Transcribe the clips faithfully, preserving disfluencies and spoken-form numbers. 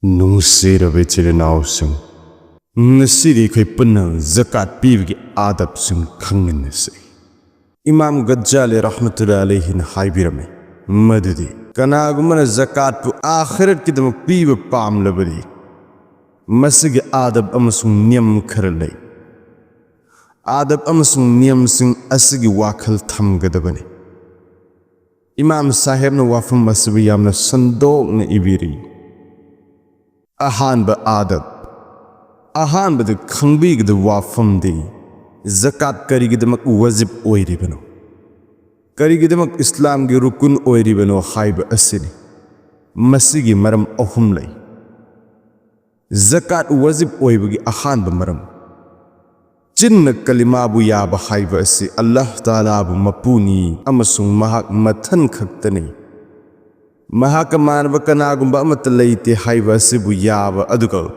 ꯅꯨꯡꯁꯤꯔꯕ ꯏꯆꯤꯜ ꯏꯅꯥꯎꯁꯤꯡ, ꯉꯁꯤꯗꯤ ꯑꯩꯈꯣꯏ ꯄꯨꯟꯅ ꯖꯀꯥꯠ ꯄꯤꯕꯒꯤ ꯑꯥꯗꯕꯁꯤꯡ ꯈꯪꯃꯤꯟꯅꯁꯤ꯫ ꯏꯃꯥꯝ ꯒꯖꯥꯂꯤ ꯔꯍꯃꯇꯨꯜꯂꯥꯍꯤ ꯑꯂꯩꯍꯤꯅ ꯍꯥꯏꯕꯤꯔꯝꯃꯤ ꯃꯗꯨꯗꯤ, ꯀꯅꯥꯒꯨꯝꯕꯅ ꯖꯀꯥꯠꯄꯨ ꯑꯥꯈꯤꯔꯠꯀꯤꯗꯃꯛ ꯄꯤꯕ ꯄꯥꯝꯂꯕꯗꯤ, ꯃꯁꯤꯒꯤ ꯑꯥꯗꯕ ꯑꯃꯁꯨꯡ ꯅꯤꯌꯝ ꯈꯔ ꯂꯩ꯫ ꯑꯥꯗꯕ ꯑꯃꯁꯨꯡ ꯅꯤꯌꯝꯁꯤꯡ ꯑꯁꯤꯒꯤ ꯋꯥꯈꯜ ꯊꯝꯒꯗꯕꯅꯤ꯫ ꯏꯃꯥꯝ ꯁꯥꯍꯦꯕꯅ ꯋꯥꯐꯝ ꯑꯁꯤꯕꯨ ꯌꯥꯝꯅ ꯁꯟꯗꯣꯛꯅ ꯏꯕꯤꯔꯤ꯫ ꯑꯍꯥꯟꯕ ꯑꯥꯗꯕ꯫ ꯑꯍꯥꯟꯕꯗ ꯈꯪꯕꯤꯒꯗꯕ ꯋꯥꯐꯝꯗꯤ, ꯖꯀꯥꯠ ꯀꯔꯤꯒꯤꯗꯃꯛ ꯋꯥꯖꯤꯕ ꯑꯣꯏꯔꯤꯕꯅꯣ? ꯀꯔꯤꯒꯤꯗꯃꯛ ꯏꯁꯂꯥꯝꯒꯤ ꯔꯨꯀꯨꯟ ꯑꯣꯏꯔꯤꯕꯅꯣ ꯍꯥꯏꯕ ꯑꯁꯤꯅꯤ꯫ ꯃꯁꯤꯒꯤ ꯃꯔꯝ ꯑꯍꯨꯝ ꯂꯩ꯫ ꯖꯀꯥꯠ ꯋꯥꯖꯤꯕ ꯑꯣꯏꯕꯒꯤ ꯑꯍꯥꯟꯕ ꯃꯔꯝ, ꯆꯤꯟꯅ ꯀꯂꯤꯃꯥꯕꯨ ꯌꯥꯕ ꯍꯥꯏꯕ ꯑꯁꯤ ꯑꯜꯂꯥꯍ ꯇꯥꯂꯥꯕꯨ ꯃꯄꯨꯅꯤ ꯑꯃꯁꯨꯡ ꯃꯍꯥꯛ ꯃꯊꯟ ꯈꯛꯇꯅꯤ꯫ ꯃꯍꯥꯛꯀ ꯃꯥꯟꯅꯕ ꯀꯅꯥꯒꯨꯝꯕ ꯑꯃꯠꯇ ꯂꯩꯇꯦ ꯍꯥꯏꯕ ꯑꯁꯤꯕꯨ ꯌꯥꯕ, ꯑꯗꯨꯒ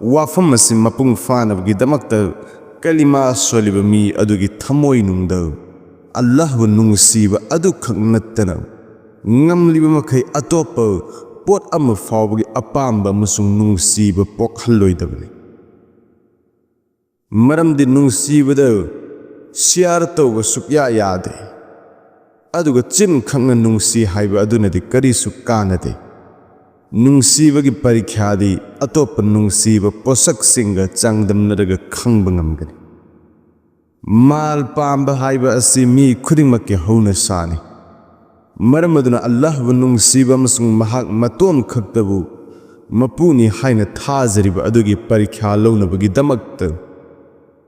ꯋꯥꯐꯝ ꯑꯁꯤ ꯃꯄꯨꯡ ꯐꯥꯅꯕꯒꯤꯗꯃꯛꯇ ꯀꯂꯤꯃꯥ ꯁꯣꯜꯂꯤꯕ ꯃꯤ ꯑꯗꯨꯒꯤ ꯊꯃꯣꯏꯅꯨꯡꯗ ꯑꯜꯂꯥꯍꯕꯨ ꯅꯨꯡꯁꯤꯕ ꯑꯗꯨꯈꯛ ꯅꯠꯇꯅ, ꯉꯝꯂꯤꯕ ꯃꯈꯩ ꯑꯇꯣꯞꯄ ꯄꯣꯠ ꯑꯃ ꯐꯥꯎꯕꯒꯤ ꯑꯄꯥꯝꯕ ꯑꯃꯁꯨꯡ ꯅꯨꯡꯁꯤꯕ ꯄꯣꯛꯍꯜꯂꯣꯏꯗꯕꯅꯤ꯫ ꯃꯔꯝꯗꯤ ꯅꯨꯡꯁꯤꯕꯗ ꯁꯤꯌꯥꯔ ꯇꯧꯕ ꯁꯨꯛꯌꯥ ꯌꯥꯗꯦ꯫ ꯑꯗꯨꯒ ꯆꯤꯟ ꯈꯛꯅ ꯅꯨꯡꯁꯤ ꯍꯥꯏꯕ ꯑꯗꯨꯅꯗꯤ ꯀꯔꯤꯁꯨ ꯀꯥꯟꯅꯗꯦ꯫ ꯅꯨꯡꯁꯤꯕꯒꯤ ꯄꯔꯤꯈ꯭ꯌꯥꯗꯤ ꯑꯇꯣꯞꯄ ꯅꯨꯡꯁꯤꯕ ꯄꯣꯠꯁꯛꯁꯤꯡꯒ ꯆꯥꯡꯗꯝꯅꯔꯒ ꯈꯪꯕ ꯉꯝꯒꯅꯤ꯫ ꯃꯥꯜ ꯄꯥꯝꯕ ꯍꯥꯏꯕ ꯑꯁꯤ ꯃꯤ ꯈꯨꯗꯤꯡꯃꯛꯀꯤ ꯍꯧꯅꯁꯥꯅꯤ꯫ ꯃꯔꯝ ꯑꯗꯨꯅ ꯑꯜꯂꯥꯍꯕꯨ ꯅꯨꯡꯁꯤꯕ ꯑꯃꯁꯨꯡ ꯃꯍꯥꯛ ꯃꯇꯣꯝ ꯈꯛꯇꯕꯨ ꯃꯄꯨꯅꯤ ꯍꯥꯏꯅ ꯊꯥꯖꯔꯤꯕ ꯑꯗꯨꯒꯤ ꯄꯔꯤꯈ꯭ꯌꯥ ꯂꯧꯅꯕꯒꯤꯗꯃꯛꯇ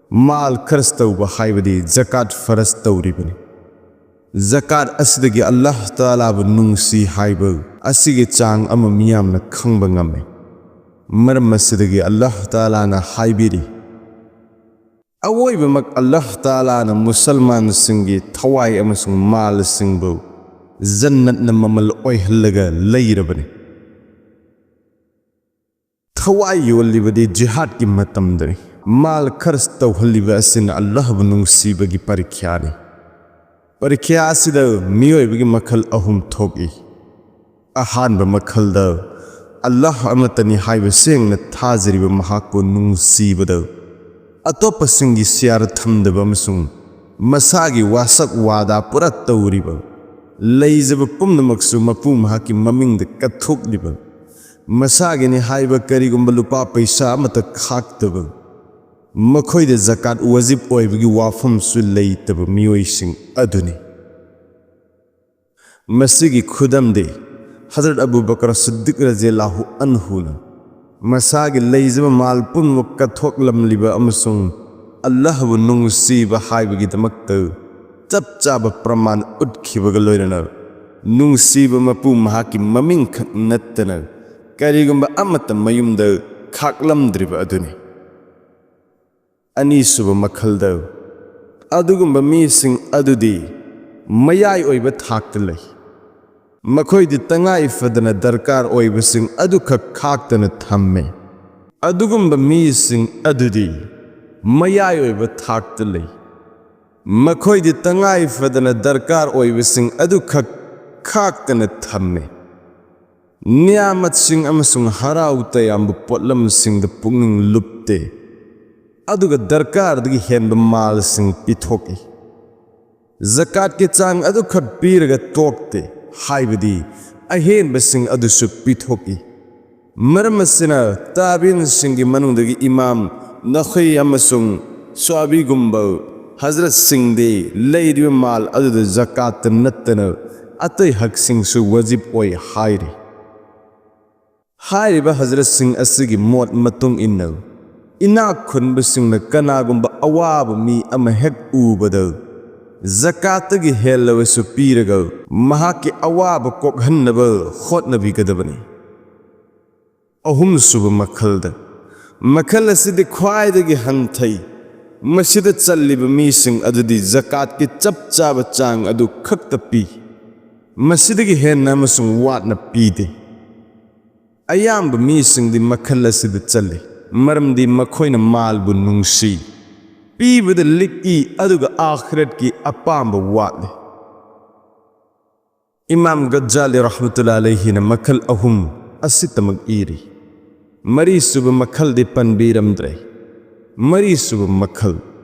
ꯃꯥꯜ ꯈꯔꯆ ꯇꯧꯕ ꯍꯥꯏꯕꯗꯤ ꯖꯀꯥꯠ ꯐꯔꯖ ꯇꯧꯔꯤꯕꯅꯤ꯫ ꯖꯀꯥꯠ ꯑꯁꯤꯗꯒꯤ ꯑꯜꯂꯥꯍ ꯇꯥꯂꯥꯕꯨ ꯅꯨꯡꯁꯤ ꯍꯥꯏꯕ ꯑꯁꯤꯒꯤ ꯆꯥꯡ ꯑꯃ ꯃꯤꯌꯥꯝꯅ ꯈꯪꯕ ꯉꯝꯃꯤ꯫ ꯃꯔꯝ ꯑꯁꯤꯗꯒꯤ ꯑꯜꯂꯥꯍ ꯇꯥꯂꯥꯅ ꯍꯥꯏꯕꯤꯔꯤ, ꯑꯋꯣꯏꯕꯃꯛ ꯑꯜꯂꯥꯍ ꯇꯥꯂꯥꯅ ꯃꯨꯁꯜꯃꯥꯟꯁꯤꯡꯒꯤ ꯊꯋꯥꯏ ꯑꯃꯁꯨꯡ ꯃꯥꯜꯁꯤꯡꯕꯨ ꯖꯟꯅꯠꯅ ꯃꯃꯜ ꯑꯣꯏꯍꯜꯂꯒ ꯂꯩꯔꯕꯅꯤ꯫ ꯊꯋꯥꯏ ꯌꯣꯜꯂꯤꯕꯗꯤ ꯖꯤꯍꯥꯗꯀꯤ ꯃꯇꯝꯗꯅꯤ꯫ ꯃꯥꯜ ꯈꯔꯆ ꯇꯧꯍꯜꯂꯤꯕ ꯑꯁꯤꯅ ꯑꯜꯂꯥꯍꯕꯨ ꯅꯨꯡꯁꯤꯕꯒꯤ ꯄꯔꯤꯈ꯭ꯌꯥꯅꯤ꯫ ꯄꯔꯤꯈ꯭ꯌꯥ ꯑꯁꯤꯗ ꯃꯤꯑꯣꯏꯕꯒꯤ ꯃꯈꯜ ꯑꯍꯨꯝ ꯊꯣꯛꯏ꯫ ꯑꯍꯥꯟꯕ ꯃꯈꯜꯗ ꯑꯜꯂꯥꯍ ꯑꯃꯠꯇꯅꯤ ꯍꯥꯏꯕ ꯁꯦꯡꯅ ꯊꯥꯖꯔꯤꯕ ꯃꯍꯥꯛꯄꯨ ꯅꯨꯡꯁꯤꯕꯗ, ꯑꯇꯣꯞꯄꯁꯤꯡꯒꯤ ꯁꯤꯌꯥꯔ ꯊꯝꯗꯕ ꯑꯃꯁꯨꯡ ꯃꯁꯥꯒꯤ ꯋꯥꯁꯛ ꯋꯥꯗꯥ ꯄꯨꯔꯥ ꯇꯧꯔꯤꯕ, ꯂꯩꯖꯕ ꯄꯨꯝꯅꯃꯛꯁꯨ ꯃꯄꯨ ꯃꯍꯥꯛꯀꯤ ꯃꯃꯤꯡꯗ ꯀꯠꯊꯣꯛꯂꯤꯕ, ꯃꯁꯥꯒꯤꯅꯤ ꯍꯥꯏꯕ ꯀꯔꯤꯒꯨꯝꯕ ꯂꯨꯄꯥ ꯄꯩꯁꯥ ꯑꯃꯠꯇ ꯈꯥꯛꯇꯕ, ꯃꯈꯣꯏꯗ ꯖꯀꯥꯠ ꯋꯥꯖꯤꯕ ꯑꯣꯏꯕꯒꯤ ꯋꯥꯐꯝꯁꯨ ꯂꯩꯇꯕ ꯃꯤꯑꯣꯏꯁꯤꯡ ꯑꯗꯨꯅꯤ꯫ ꯃꯁꯤꯒꯤ ꯈꯨꯗꯝꯗꯤ ꯍꯖꯔꯠ ꯑꯕꯨ ꯕꯀꯔ ꯁꯤꯗꯤꯛ ꯔꯖꯤꯌꯜꯂꯥꯍꯨ ꯑꯟꯍꯨꯅ ꯃꯁꯥꯒꯤ ꯂꯩꯖꯕ ꯃꯥꯜ ꯄꯨꯝꯅꯃꯛ ꯀꯠꯊꯣꯛꯂꯝꯂꯤꯕ ꯑꯃꯁꯨꯡ ꯑꯜꯂꯥꯍꯕꯨ ꯅꯨꯡꯁꯤꯕ ꯍꯥꯏꯕꯒꯤꯗꯃꯛꯇ ꯆꯞ ꯆꯥꯕ ꯄ꯭ꯔꯃꯥꯟ ꯎꯠꯈꯤꯕꯒ ꯂꯣꯏꯅꯅ, ꯅꯨꯡꯁꯤꯕ ꯃꯄꯨ ꯃꯍꯥꯛꯀꯤ ꯃꯃꯤꯡꯈꯛ ꯅꯠꯇꯅ ꯀꯔꯤꯒꯨꯝꯕ ꯑꯃꯠꯇ ꯃꯌꯨꯝꯗ ꯈꯥꯛꯂꯝꯗ꯭ꯔꯤꯕ ꯑꯗꯨꯅꯤ꯫ ꯑꯅꯤꯁꯨꯕ ꯃꯈꯜꯗ, ꯑꯗꯨꯒꯨꯝꯕ ꯃꯤꯁꯤꯡ ꯑꯗꯨꯗꯤ ꯃꯌꯥꯏ ꯑꯣꯏꯕ ꯊꯥꯛꯇ ꯂꯩ꯫ ꯃꯈꯣꯏꯗꯤ ꯇꯉꯥꯏ ꯐꯗꯅ ꯗꯔꯀꯥꯔ ꯑꯣꯏꯕꯁꯤꯡ ꯑꯗꯨꯈꯛ ꯈꯥꯛꯇꯅ ꯊꯝꯃꯦ꯫ ꯑꯗꯨꯒꯨꯝꯕ ꯃꯤꯁꯤꯡ ꯑꯗꯨꯗꯤ ꯃꯌꯥꯏ ꯑꯣꯏꯕ ꯊꯥꯛꯇ ꯂꯩ꯫ ꯃꯈꯣꯏꯗꯤ ꯇꯉꯥꯏ ꯐꯗꯅ ꯗꯔꯀꯥꯔ ꯑꯣꯏꯕꯁꯤꯡ ꯑꯗꯨꯈꯛ ꯈꯥꯛꯇꯅ ꯊꯝꯃꯦ꯫ ꯅꯤꯌꯥꯃꯠꯁꯤꯡ ꯑꯃꯁꯨꯡ ꯍꯔꯥꯎ ꯇꯌꯥꯝꯕ ꯄꯣꯠꯂꯝꯁꯤꯡꯗ ꯄꯨꯛꯅꯤꯡ ꯂꯨꯞꯇꯦ, ꯑꯗꯨꯒ ꯗꯔꯀꯥꯔꯗꯒꯤ ꯍꯦꯟꯕ ꯃꯥꯜꯁꯤꯡ ꯄꯤꯊꯣꯛꯏ꯫ ꯖꯀꯥꯠꯀꯤ ꯆꯥꯡ ꯑꯗꯨꯈꯛ ꯄꯤꯔꯒ ꯇꯣꯛꯇꯦ, ꯍꯥꯏꯕꯗꯤ ꯑꯍꯦꯟꯕꯁꯤꯡ ꯑꯗꯨꯁꯨ ꯄꯤꯊꯣꯛꯏ꯫ ꯃꯔꯝ ꯑꯁꯤꯅ ꯇꯥꯕꯤꯟꯁꯤꯡꯒꯤ ꯃꯅꯨꯡꯗꯒꯤ ꯏꯃꯥꯝ ꯅꯈꯩ ꯑꯃꯁꯨꯡ ꯁ꯭ꯋꯥꯕꯤꯒꯨꯝꯕ ꯍꯖꯔꯠꯁꯤꯡꯗꯤ ꯂꯩꯔꯤꯕ ꯃꯥꯜ ꯑꯗꯨꯗ ꯖꯀꯥꯠꯇ ꯅꯠꯇꯅ ꯑꯇꯩ ꯍꯛꯁꯤꯡꯁꯨ ꯋꯥꯖꯤꯕ ꯑꯣꯏ ꯍꯥꯏꯔꯤ꯫ ꯍꯥꯏꯔꯤꯕ ꯍꯖꯔꯠꯁꯤꯡ ꯑꯁꯤꯒꯤ ꯃꯣꯠ ꯃꯇꯨꯡ ꯏꯟꯅ, ꯏꯅꯥꯛ ꯈꯨꯟꯕꯁꯤꯡꯅ ꯀꯅꯥꯒꯨꯝꯕ ꯑꯋꯥꯕ ꯃꯤ ꯑꯃ ꯍꯦꯛ ꯎꯕꯗ ꯖꯀꯥꯠꯇꯒꯤ ꯍꯦꯜꯂꯕꯁꯨ ꯄꯤꯔꯒ ꯃꯍꯥꯛꯀꯤ ꯑꯋꯥꯕ ꯀꯣꯛꯍꯟꯅꯕ ꯍꯣꯠꯅꯕꯤꯒꯗꯕꯅꯤ꯫ ꯑꯍꯨꯝꯁꯨꯕ ꯃꯈꯜꯗ, ꯃꯈꯜ ꯑꯁꯤꯗꯤ ꯈ꯭ꯋꯥꯏꯗꯒꯤ ꯍꯟꯊꯩ꯫ ꯃꯁꯤꯗ ꯆꯜꯂꯤꯕ ꯃꯤꯁꯤꯡ ꯑꯗꯨꯗꯤ ꯖꯀꯥꯠꯀꯤ ꯆꯞ ꯆꯥꯕ ꯆꯥꯡ ꯑꯗꯨ ꯈꯛꯇ ꯄꯤ꯫ ꯃꯁꯤꯗꯒꯤ ꯍꯦꯟꯅ ꯑꯃꯁꯨꯡ ꯋꯥꯠꯅ ꯄꯤꯗꯦ꯫ ꯑꯌꯥꯝꯕ ꯃꯤꯁꯤꯡꯗꯤ ꯃꯈꯜ ꯑꯁꯤꯗ ꯆꯜꯂꯤ, ꯃꯔꯝꯗꯤ ꯃꯈꯣꯏꯅ ꯃꯥꯜꯕꯨ ꯅꯨꯡꯁꯤ, ꯄꯤꯕꯗ ꯂꯤꯛꯏ, ꯑꯗꯨꯒ ꯑꯥꯈꯤꯔꯠꯀꯤ ꯑꯄꯥꯝꯕ ꯋꯥꯠꯂꯤ꯫ ꯏꯃꯥꯝ ꯒꯖꯥꯂꯤ ꯔꯍꯃꯇꯨꯜꯂꯥꯍꯤ ꯑꯂꯩꯍꯤꯅ ꯃꯈꯜ ꯑꯍꯨꯝ ꯑꯁꯤꯇꯃꯛ ꯏꯔꯤ꯫ ꯃꯔꯤꯁꯨꯕ ꯃꯈꯜꯗꯤ ꯄꯟꯕꯤꯔꯝꯗ꯭ꯔꯦ꯫ ꯃꯔꯤꯁꯨꯕ ꯃꯈꯜ,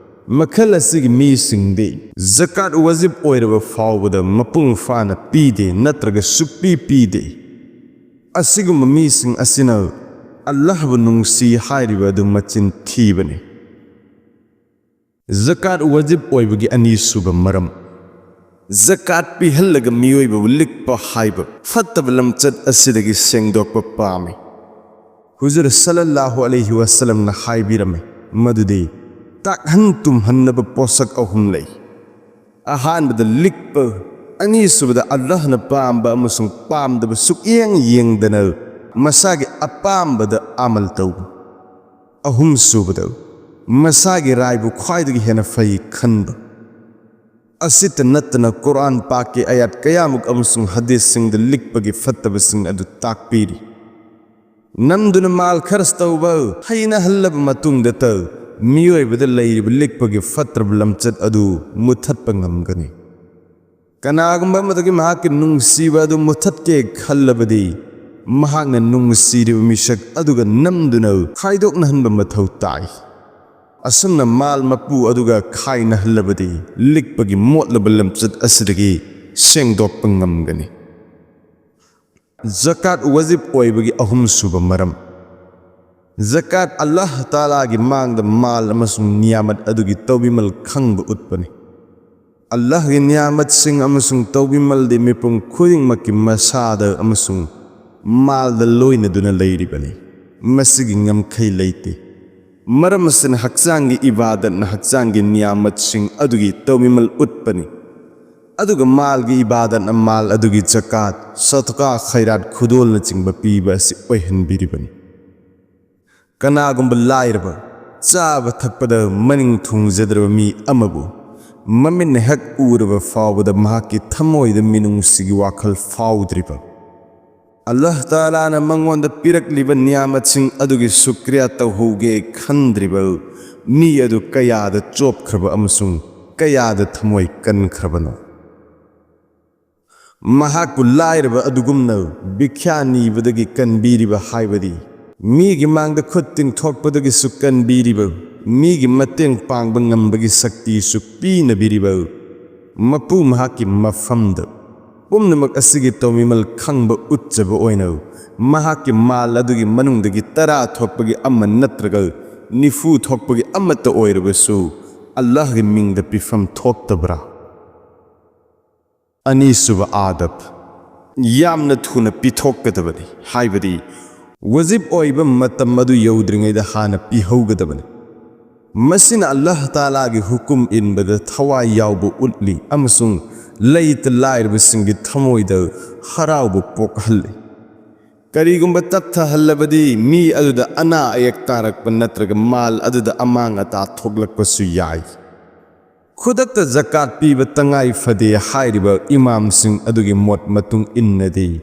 ꯃꯈꯜ ꯑꯁꯤꯒꯤ ꯃꯤꯁꯤꯡꯗꯤ ꯖꯀꯥꯠ ꯋꯥꯖꯤꯕ ꯑꯣꯏꯔꯕ ꯐꯥꯎꯕꯗ ꯃꯄꯨꯡ ꯐꯥꯅ ꯄꯤꯗꯦ ꯅꯠꯇ꯭ꯔꯒ ꯁꯨꯛꯄꯤ ꯄꯤꯗꯦ꯫ ꯑꯁꯤꯒꯨꯝꯕ ꯃꯤꯁꯤꯡ ꯑꯁꯤꯅ ꯑꯜꯂꯥꯍꯕꯨ ꯅꯨꯡꯁꯤ ꯍꯥꯏꯔꯤꯕ ꯑꯗꯨ ꯃꯆꯤꯟ ꯊꯤꯕꯅꯤ꯫ ꯖꯀꯥꯠ ꯋꯥꯖꯤꯕ ꯑꯣꯏꯕꯒꯤ ꯑꯅꯤꯁꯨꯕ ꯃꯔꯝ, ꯖꯀꯥꯠ ꯄꯤꯍꯜꯂꯒ ꯃꯤꯑꯣꯏꯕꯕꯨ ꯂꯤꯛꯄ ꯍꯥꯏꯕ ꯐꯠꯇꯕ ꯂꯝꯆꯠ ꯑꯁꯤꯗꯒꯤ ꯁꯦꯡꯗꯣꯛꯄ ꯄꯥꯝꯃꯤ꯫ ꯍꯨꯖꯨꯔ ꯁꯜꯂꯜꯂꯥꯍꯨ ꯑꯂꯩꯍꯤ ꯋꯥꯁꯜꯂꯝꯅ ꯍꯥꯏꯕꯤꯔꯝꯃꯤ ꯃꯗꯨꯗꯤ ꯇꯥꯛꯍꯟ ꯇꯨꯝꯍꯟꯅꯕ ꯄꯣꯠꯁꯛ ꯑꯍꯨꯝ ꯂꯩ꯫ ꯑꯍꯥꯟꯕꯗ ꯂꯤꯛꯄ, ꯑꯅꯤꯁꯨꯕꯗ ꯑꯜꯂꯥꯍꯅ ꯄꯥꯝꯕ ꯑꯃꯁꯨꯡ ꯄꯥꯝꯗꯕ ꯁꯨꯛꯌꯦꯡ ꯌꯦꯡꯗꯅ ꯃꯁꯥꯒꯤ ꯑꯄꯥꯝꯕꯗ ꯑꯃꯜ ꯇꯧꯕ, ꯑꯍꯨꯝꯁꯨꯕꯗ ꯃꯁꯥꯒꯤ ꯔꯥꯏꯕꯨ ꯈ꯭ꯋꯥꯏꯗꯒꯤ ꯍꯦꯟꯅ ꯐꯩ ꯈꯟꯕ꯫ ꯑꯁꯤꯇ ꯅꯠꯇꯅ ꯀꯨꯔꯥꯟ ꯄꯥꯛꯀꯤ ꯑꯌꯥꯠ ꯀꯌꯥꯃꯨꯛ ꯑꯃꯁꯨꯡ ꯍꯗꯤꯁꯁꯤꯡꯗ ꯂꯤꯛꯄꯒꯤ ꯐꯠꯇꯕꯁꯤꯡ ꯑꯗꯨ ꯇꯥꯛꯄꯤꯔꯤ꯫ ꯅꯝꯗꯨꯅ ꯃꯥꯜ ꯈꯔꯁ ꯇꯧꯕ ꯍꯩꯅꯍꯜꯂꯕ ꯃꯇꯨꯡꯗꯇ ꯃꯤꯑꯣꯏꯕꯗ ꯂꯩꯔꯤꯕ ꯂꯤꯛꯄꯒꯤ ꯐꯠꯇ꯭ꯔꯕ ꯂꯝꯆꯠ ꯑꯗꯨ ꯃꯨꯊꯠꯄ ꯉꯝꯒꯅꯤ꯫ ꯀꯅꯥꯒꯨꯝꯕ ꯑꯃꯗꯒꯤ ꯃꯍꯥꯛꯀꯤ ꯅꯨꯡꯁꯤꯕ ꯑꯗꯨ ꯃꯨꯊꯠꯀꯦ ꯈꯜꯂꯕꯗꯤ, ꯃꯍꯥꯛꯅ ꯅꯨꯡꯁꯤꯔꯤꯕ ꯃꯤꯁꯛ ꯑꯗꯨꯒ ꯅꯝꯗꯨꯅ ꯈꯥꯏꯗꯣꯛꯅꯍꯟꯕ ꯃꯊꯧ ꯇꯥꯏ꯫ ꯑꯁꯨꯝꯅ ꯃꯥꯜ ꯃꯄꯨ ꯑꯗꯨꯒ ꯈꯥꯏꯅꯍꯜꯂꯕꯗꯤ, ꯂꯤꯛꯄꯒꯤ ꯃꯣꯠꯂꯕ ꯂꯝꯆꯠ ꯑꯁꯤꯗꯒꯤ ꯁꯦꯡꯗꯣꯛꯄ ꯉꯝꯒꯅꯤ꯫ ꯖꯀꯥꯠ ꯋꯥꯖꯤꯕ ꯑꯣꯏꯕꯒꯤ ꯑꯍꯨꯝꯁꯨꯕ ꯃꯔꯝ, ꯖꯀꯥꯠ ꯑꯜꯂꯥꯍ ꯇꯥꯂꯥꯒꯤ ꯃꯥꯡꯗ ꯃꯥꯜ ꯑꯃꯁꯨꯡ ꯅꯤꯌꯥꯃꯠ ꯑꯗꯨꯒꯤ ꯇꯧꯕꯤꯃꯜ ꯈꯪꯕ ꯎꯠꯄꯅꯤ꯫ ꯑꯜꯂꯥꯍꯒꯤ ꯅꯤꯌꯥꯃꯠꯁꯤꯡ ꯑꯃꯁꯨꯡ ꯇꯧꯕꯤꯃꯜꯗꯤ ꯃꯤꯄꯨꯝ ꯈꯨꯗꯤꯡꯃꯛꯀꯤ ꯃꯁꯥꯗ ꯑꯃꯁꯨꯡ ꯃꯥꯜꯗ ꯂꯣꯏꯅꯗꯨꯅ ꯂꯩꯔꯤꯕꯅꯤ꯫ ꯃꯁꯤꯒꯤ ꯉꯝꯈꯩ ꯂꯩꯇꯦ꯫ ꯃꯔꯝ ꯑꯁꯤꯅ ꯍꯛꯆꯥꯡꯒꯤ ꯏꯕꯥꯗꯠꯅ ꯍꯛꯆꯥꯡꯒꯤ ꯅꯤꯌꯥꯃꯠꯁꯤꯡ ꯑꯗꯨꯒꯤ ꯇꯧꯕꯤꯃꯜ ꯎꯠꯄꯅꯤ, ꯑꯗꯨꯒ ꯃꯥꯜꯒꯤ ꯏꯕꯥꯗꯠꯅ ꯃꯥꯜ ꯑꯗꯨꯒꯤ ꯖꯀꯥꯠ, ꯁꯗꯀꯥ, ꯈꯩꯔꯥꯠ, ꯈꯨꯗꯣꯜꯅꯆꯤꯡꯕ ꯄꯤꯕ ꯑꯁꯤ ꯑꯣꯏꯍꯟꯕꯤꯔꯤꯕꯅꯤ꯫ ꯀꯅꯥꯒꯨꯝꯕ ꯂꯥꯏꯔꯕ, ꯆꯥꯕ ꯊꯛꯄꯗ ꯃꯅꯤꯡ ꯊꯨꯡꯖꯗ꯭ꯔꯕ ꯃꯤ ꯑꯃꯕꯨ ꯃꯃꯤꯠꯅ ꯍꯦꯛ ꯎꯔꯕ ꯐꯥꯎꯕꯗ ꯃꯍꯥꯛꯀꯤ ꯊꯃꯣꯏꯗ ꯃꯤꯅꯨꯡꯁꯤꯒꯤ ꯋꯥꯈꯜ ꯐꯥꯎꯗ꯭ꯔꯤꯕ, ꯑꯜꯂꯥꯍ ꯇꯥꯂꯥꯅ ꯃꯉꯣꯟꯗ ꯄꯤꯔꯛꯂꯤꯕ ꯅꯤꯌꯥꯃꯠꯁꯤꯡ ꯑꯗꯨꯒꯤ ꯁꯨꯀ꯭ꯔꯤꯌꯥ ꯇꯧꯍꯧꯒꯦ ꯈꯟꯗ꯭ꯔꯤꯕ ꯃꯤ ꯑꯗꯨ ꯀꯌꯥꯗ ꯆꯣꯞꯈ꯭ꯔꯕ ꯑꯃꯁꯨꯡ ꯀꯌꯥꯗ ꯊꯃꯣꯏ ꯀꯟꯈ꯭ꯔꯕꯅꯣ? ꯃꯍꯥꯛꯄꯨ ꯂꯥꯏꯔꯕ ꯑꯗꯨꯒꯨꯝꯅ ꯚꯤꯈ꯭ꯌꯥ ꯅꯤꯕꯗꯒꯤ ꯀꯟꯕꯤꯔꯤꯕ, ꯍꯥꯏꯕꯗꯤ ꯃꯤꯒꯤ ꯃꯥꯡꯗ ꯈꯨꯠ ꯇꯤꯡꯊꯣꯛꯄꯗꯒꯤꯁꯨ ꯀꯟꯕꯤꯔꯤꯕ, ꯃꯤꯒꯤ ꯃꯇꯦꯡ ꯄꯥꯡꯕ ꯉꯝꯕꯒꯤ ꯁꯛꯇꯤꯁꯨ ꯄꯤꯅꯕꯤꯔꯤꯕ ꯃꯄꯨ ꯃꯍꯥꯛꯀꯤ ꯃꯐꯝꯗ ꯄꯨꯝꯅꯃꯛ ꯑꯁꯤꯒꯤ ꯇꯧꯃꯤꯃꯜ ꯈꯪꯕ ꯎꯠꯆꯕ ꯑꯣꯏꯅ ꯃꯍꯥꯛꯀꯤ ꯃꯥꯜ ꯑꯗꯨꯒꯤ ꯃꯅꯨꯡꯗꯒꯤ ꯇꯔꯥ ꯊꯣꯛꯄꯒꯤ ꯑꯃ ꯅꯠꯇ꯭ꯔꯒ ꯅꯤꯐꯨ ꯊꯣꯛꯄꯒꯤ ꯑꯃꯠꯇ ꯑꯣꯏꯔꯕꯁꯨ ꯑꯜꯂꯥꯍꯒꯤ ꯃꯤꯡꯗ ꯄꯤꯐꯝ ꯊꯣꯛꯇꯕ꯭ꯔꯥ? ꯑꯅꯤꯁꯨꯕ ꯑꯥꯗꯕ, ꯌꯥꯝꯅ ꯊꯨꯅ ꯄꯤꯊꯣꯛꯀꯗꯕꯅꯤ, ꯍꯥꯏꯕꯗꯤ ꯋꯥꯖꯤꯕ ꯑꯣꯏꯕ ꯃꯇꯝ ꯑꯗꯨ ꯌꯧꯗ꯭ꯔꯤꯉꯩꯗ ꯍꯥꯟꯅ ꯄꯤꯍꯧꯒꯗꯕꯅꯤ꯫ ꯃꯁꯤꯅ ꯑꯜꯂꯥꯍ ꯇꯥꯂꯥꯒꯤ ꯍꯨꯀꯨꯝ ꯏꯟꯕꯗ ꯊꯋꯥꯏ ꯌꯥꯎꯕ ꯎꯠꯂꯤ ꯑꯃꯁꯨꯡ ꯂꯩꯇ ꯂꯥꯏꯔꯕꯁꯤꯡꯒꯤ ꯊꯃꯣꯏꯗ ꯍꯔꯥꯎꯕ ꯄꯣꯛꯍꯜꯂꯤ꯫ ꯀꯔꯤꯒꯨꯝꯕ ꯇꯞꯊꯍꯜꯂꯕꯗꯤ ꯃꯤ ꯑꯗꯨꯗ ꯑꯅꯥ ꯑꯌꯦꯛ ꯇꯥꯔꯛꯄ ꯅꯠꯇ꯭ꯔꯒ ꯃꯥꯜ ꯑꯗꯨꯗ ꯑꯃꯥꯡ ꯑꯇꯥ ꯊꯣꯛꯂꯛꯄꯁꯨ ꯌꯥꯏ꯫ ꯈꯨꯗꯛꯇ ꯖꯀꯥꯠ ꯄꯤꯕ ꯇꯉꯥꯏ ꯐꯗꯦ ꯍꯥꯏꯔꯤꯕ ꯏꯃꯥꯝꯁꯤꯡ ꯑꯗꯨꯒꯤ ꯃꯣꯠ ꯃꯇꯨꯡ ꯏꯟꯅꯗꯤ,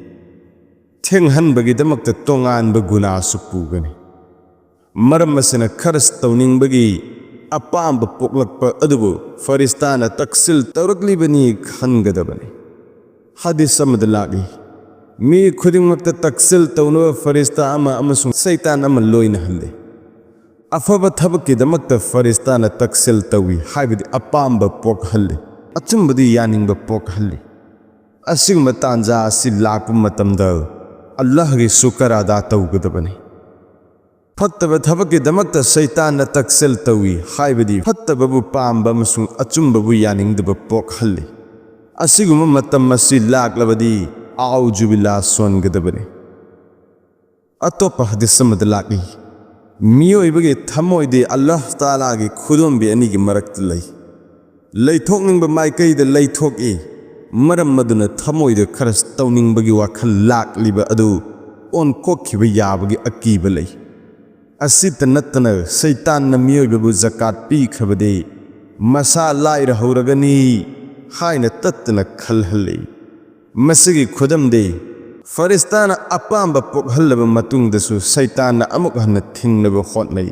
ꯊꯦꯡꯍꯟꯕꯒꯤꯗꯃꯛꯇ ꯇꯣꯉꯥꯟꯕ ꯒꯨꯅꯥꯁꯨ ꯄꯨꯒꯅꯤ꯫ ꯃꯔꯝ ꯑꯁꯤꯅ ꯈꯔꯁ ꯇꯧꯅꯤꯡꯕꯒꯤ ꯑꯄꯥꯝꯕ ꯄꯣꯛꯂꯛꯄ ꯑꯗꯨꯕꯨ ꯐꯔꯤꯁꯇꯥꯅ ꯇꯛꯁꯤꯜ ꯇꯧꯔꯛꯂꯤꯕꯅꯤ ꯈꯟꯒꯗꯕꯅꯤ꯫ ꯍꯗꯤꯁ ꯑꯃꯗ ꯂꯥꯛꯂꯤ, "ꯃꯤ ꯈꯨꯗꯤꯡꯃꯛꯇ ꯇꯛꯁꯤꯜ ꯇꯧꯅꯕ ꯐꯔꯤꯁꯇꯥ ꯑꯃ ꯑꯃꯁꯨꯡ ꯁꯩꯇꯥꯟ ꯑꯃ ꯂꯣꯏꯅꯍꯜꯂꯤ꯫" ꯑꯐꯕ ꯊꯕꯛꯀꯤꯗꯃꯛꯇ ꯐꯔꯤꯁꯇꯥꯅ ꯇꯛꯁꯤꯜ ꯇꯧꯏ, ꯍꯥꯏꯕꯗꯤ ꯑꯄꯥꯝꯕ ꯄꯣꯛꯍꯜꯂꯤ, ꯑꯆꯨꯝꯕꯗꯤ ꯌꯥꯅꯤꯡꯕ ꯄꯣꯛꯍꯜꯂꯤ꯫ ꯑꯁꯤꯒꯨꯝꯕ ꯇꯥꯟꯖꯥ ꯑꯁꯤ ꯂꯥꯛꯄ ꯃꯇꯝꯗ ꯑꯜꯂꯥꯍꯒꯤ ꯁꯨꯀꯔ ꯑꯗꯥ ꯇꯧꯒꯗꯕꯅꯤ꯫ ꯐꯠꯇꯕ ꯊꯕꯛꯀꯤꯗꯃꯛꯇ ꯁꯩꯇꯥꯟꯅ ꯇꯛꯁꯦꯜ ꯇꯧꯏ, ꯍꯥꯏꯕꯗꯤ ꯐꯠꯇꯕꯕꯨ ꯄꯥꯝꯕ ꯑꯃꯁꯨꯡ ꯑꯆꯨꯝꯕꯕꯨ ꯌꯥꯅꯤꯡꯗꯕ ꯄꯣꯛꯍꯜꯂꯤ꯫ ꯑꯁꯤꯒꯨꯝꯕ ꯃꯇꯝ ꯑꯁꯤ ꯂꯥꯛꯂꯕꯗꯤ ꯑꯥꯎꯖꯨꯕꯤꯂꯥ ꯁꯣꯟꯒꯗꯕꯅꯤ꯫ ꯑꯇꯣꯞꯄ ꯍꯗꯤꯁ ꯑꯃꯗ ꯂꯥꯛꯂꯤ, "ꯃꯤꯑꯣꯏꯕꯒꯤ ꯊꯃꯣꯏꯗꯤ ꯑꯜꯂꯥꯍ ꯇꯥꯂꯥꯒꯤ ꯈꯨꯗꯣꯝꯕꯤ ꯑꯅꯤꯒꯤ ꯃꯔꯛꯇ ꯂꯩ꯫ ꯂꯩꯊꯣꯛꯅꯤꯡꯕ ꯃꯥꯏꯀꯩꯗ ꯂꯩꯊꯣꯛꯏ, ꯃꯔꯝ ꯑꯗꯨꯅ ꯊꯃꯣꯏꯗ ꯈꯔ ꯇꯧꯅꯤꯡꯕꯒꯤ ꯋꯥꯈꯜ ꯂꯥꯛꯂꯤꯕ ꯑꯗꯨ ꯑꯣꯟꯊꯣꯛꯈꯤꯕ ꯌꯥꯕꯒꯤ ꯑꯀꯤꯕ ꯂꯩ꯫ ꯑꯁꯤꯇ ꯅꯠꯇꯅ ꯁꯩꯇꯥꯟꯅ ꯃꯤꯑꯣꯏꯕꯕꯨ ꯖꯀꯥꯠ ꯄꯤꯈ꯭ꯔꯕꯗꯤ ꯃꯁꯥ ꯂꯥꯏꯔꯍꯧꯔꯒꯅꯤ ꯍꯥꯏꯅ ꯇꯠꯇꯅ ꯈꯜꯍꯜꯂꯤ꯫ ꯃꯁꯤꯒꯤ ꯈꯨꯗꯝꯗꯤ, ꯐꯔꯤꯁꯇꯥꯅ ꯑꯄꯥꯝꯕ ꯄꯣꯛꯍꯜꯂꯕ ꯃꯇꯨꯡꯗꯁꯨ ꯁꯩꯇꯥꯟꯅ ꯑꯃꯨꯛ ꯍꯟꯅ ꯊꯤꯡꯅꯕ ꯍꯣꯠꯅꯩ꯫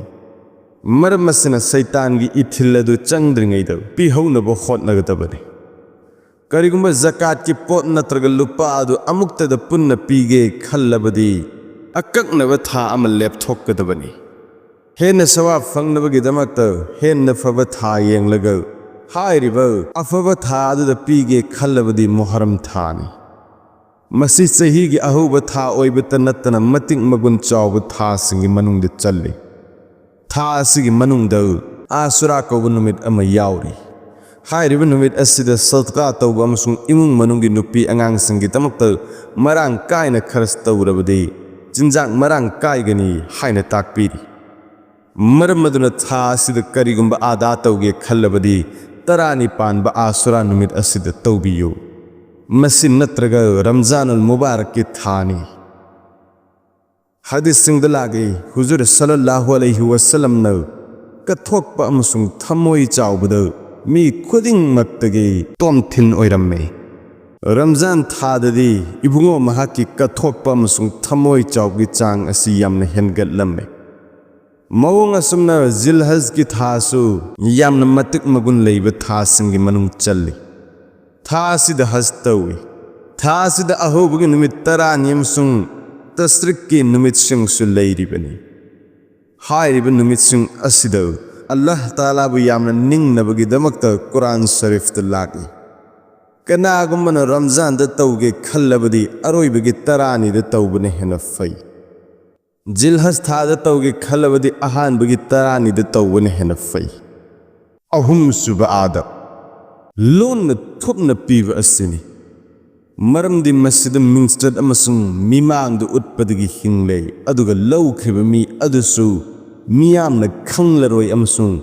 ꯃꯔꯝ ꯑꯁꯤꯅ ꯁꯩꯇꯥꯟꯒꯤ ꯏꯊꯤꯜ ꯑꯗꯨ ꯆꯪꯗ꯭ꯔꯤꯉꯩꯗ ꯄꯤꯍꯧꯅꯕ ꯍꯣꯠꯅꯒꯗꯕꯅꯤ꯫ ꯀꯔꯤꯒꯨꯝꯕ ꯖꯀꯥꯠꯀꯤ ꯄꯣꯠ ꯅꯠꯇ꯭ꯔꯒ ꯂꯨꯄꯥ ꯑꯗꯨ ꯑꯃꯨꯛꯇꯗ ꯄꯨꯟꯅ ꯄꯤꯒꯦ ꯈꯜꯂꯕꯗꯤ, ꯑꯀꯛꯅꯕ ꯊꯥ ꯑꯃ ꯂꯦꯞꯊꯣꯛꯀꯗꯕꯅꯤ꯫ ꯍꯦꯟꯅ ꯁꯋꯥꯕ ꯐꯪꯅꯕꯒꯤꯗꯃꯛꯇ ꯍꯦꯟꯅ ꯐꯕ ꯊꯥ ꯌꯦꯡꯂꯒ, ꯍꯥꯏꯔꯤꯕ ꯑꯐꯕ ꯊꯥ ꯑꯗꯨꯗ ꯄꯤꯒꯦ ꯈꯜꯂꯕꯗꯤ ꯃꯨꯍꯔꯝ ꯊꯥꯅꯤ꯫ ꯃꯁꯤ ꯆꯍꯤꯒꯤ ꯑꯍꯧꯕ ꯊꯥ ꯑꯣꯏꯕꯇ ꯅꯠꯇꯅ ꯃꯇꯤꯛ ꯃꯒꯨꯟ ꯆꯥꯎꯕ ꯊꯥꯁꯤꯡꯒꯤ ꯃꯅꯨꯡꯗ ꯆꯜꯂꯤ꯫ ꯊꯥ ꯑꯁꯤꯒꯤ ꯃꯅꯨꯡꯗ ꯑꯥꯁꯨꯔꯥ ꯀꯧꯕ ꯅꯨꯃꯤꯠ ꯑꯃ ꯌꯥꯎꯔꯤ꯫ ꯍꯥꯏꯔꯤꯕ ꯅꯨꯃꯤꯠ ꯑꯁꯤꯗ ꯁꯗꯀꯥ ꯇꯧꯕ ꯑꯃꯁꯨꯡ ꯏꯃꯨꯡ ꯃꯅꯨꯡꯒꯤ ꯅꯨꯄꯤ ꯑꯉꯥꯡꯁꯤꯡꯒꯤꯗꯃꯛꯇ ꯃꯔꯥꯡ ꯀꯥꯏꯅ ꯈꯔꯆ ꯇꯧꯔꯕꯗꯤ ꯆꯤꯟꯖꯥꯛ ꯃꯔꯥꯡ ꯀꯥꯏꯒꯅꯤ ꯍꯥꯏꯅ ꯇꯥꯛꯄꯤꯔꯤ꯫ ꯃꯔꯝ ꯑꯗꯨꯅ ꯊꯥ ꯑꯁꯤꯗ ꯀꯔꯤꯒꯨꯝꯕ ꯑꯗꯥ ꯇꯧꯒꯦ ꯈꯜꯂꯕꯗꯤ ꯇꯔꯥꯅꯤ ꯄꯥꯟꯕ ꯑꯥꯁꯨꯔꯥ ꯅꯨꯃꯤꯠ ꯑꯁꯤꯗ ꯇꯧꯕꯤꯌꯨ꯫ ꯃꯁꯤ ꯅꯠꯇ꯭ꯔꯒ ꯔꯝꯖꯥꯟ ꯑꯜ ꯃꯨꯕꯥꯔꯛꯀꯤ ꯊꯥꯅꯤ꯫ ꯍꯗꯤꯁꯁꯤꯡꯗ ꯂꯥꯛꯏ, ꯍꯨꯖꯨꯔ ꯁꯜꯂꯜꯂꯥꯍꯨ ꯑꯂꯩꯍꯤ ꯋꯁꯜꯂꯝꯅ ꯀꯠꯊꯣꯛꯄ ꯑꯃꯁꯨꯡ ꯊꯃꯣꯏ ꯆꯥꯎꯕꯗ ꯃꯤ ꯈꯨꯗꯤꯡꯃꯛꯇꯒꯤ ꯇꯣꯝꯊꯤꯟ ꯑꯣꯏꯔꯝꯃꯤ꯫ ꯔꯝꯖꯥꯟ ꯊꯥꯗꯗꯤ ꯏꯕꯨꯡꯉꯣ ꯃꯍꯥꯛꯀꯤ ꯀꯠꯊꯣꯛꯄ ꯑꯃꯁꯨꯡ ꯊꯃꯣꯏ ꯆꯥꯎꯕꯒꯤ ꯆꯥꯡ ꯑꯁꯤ ꯌꯥꯝꯅ ꯍꯦꯟꯒꯠꯂꯝꯃꯤ꯫ ꯃꯑꯣꯡ ꯑꯁꯨꯝꯅ ꯖꯤꯜꯍꯖꯀꯤ ꯊꯥꯁꯨ ꯌꯥꯝꯅ ꯃꯇꯤꯛ ꯃꯒꯨꯟ ꯂꯩꯕ ꯊꯥꯁꯤꯡꯒꯤ ꯃꯅꯨꯡ ꯆꯜꯂꯤ꯫ ꯊꯥ ꯑꯁꯤꯗ ꯍꯖ ꯇꯧꯏ꯫ ꯊꯥ ꯑꯁꯤꯗ ꯑꯍꯧꯕꯒꯤ ꯅꯨꯃꯤꯠ ꯇꯔꯥꯅꯤ ꯑꯃꯁꯨꯡ ꯇꯁ꯭ꯔꯤꯛꯀꯤ ꯅꯨꯃꯤꯠꯁꯤꯡꯁꯨ ꯂꯩꯔꯤꯕꯅꯤ꯫ ꯍꯥꯏꯔꯤꯕ ꯅꯨꯃꯤꯠꯁꯤꯡ ꯑꯁꯤꯗ ꯑꯜꯂꯥꯍ ꯇꯥꯂꯥꯕꯨ ꯌꯥꯝꯅ ꯅꯤꯡꯅꯕꯒꯤꯗꯃꯛꯇ ꯀꯨꯔꯥꯟ ꯁꯔꯤꯐꯇ ꯂꯥꯛꯏ꯫ ꯀꯅꯥꯒꯨꯝꯕꯅ ꯔꯝꯖꯥꯟꯗ ꯇꯧꯒꯦ ꯈꯜꯂꯕꯗꯤ ꯑꯔꯣꯏꯕꯒꯤ ꯇꯔꯥꯅꯤꯗ ꯇꯧꯕꯅ ꯍꯦꯟꯅ ꯐꯩ꯫ ꯖꯤꯜꯍꯖ ꯊꯥꯗ ꯇꯧꯒꯦ ꯈꯜꯂꯕꯗꯤ ꯑꯍꯥꯟꯕꯒꯤ ꯇꯔꯥꯅꯤꯗ ꯇꯧꯕꯅ ꯍꯦꯟꯅ ꯐꯩ꯫ ꯑꯍꯨꯝꯁꯨꯕ ꯑꯥꯗꯕ, ꯂꯣꯟꯅ ꯊꯨꯞꯅ ꯄꯤꯕ ꯑꯁꯤꯅꯤ꯫ ꯃꯔꯝꯗꯤ ꯃꯁꯤꯗ ꯃꯤꯡꯆꯠ ꯑꯃꯁꯨꯡ ꯃꯤꯃꯥꯡꯗ ꯎꯠꯄꯗꯒꯤ ꯍꯤꯡꯂꯦ, ꯑꯗꯨꯒ ꯂꯧꯈ꯭ꯔꯤꯕ ꯃꯤ ꯑꯗꯨꯁꯨ ꯃꯤꯌꯥꯝꯅ ꯈꯪꯂꯔꯣꯏ ꯑꯃꯁꯨꯡ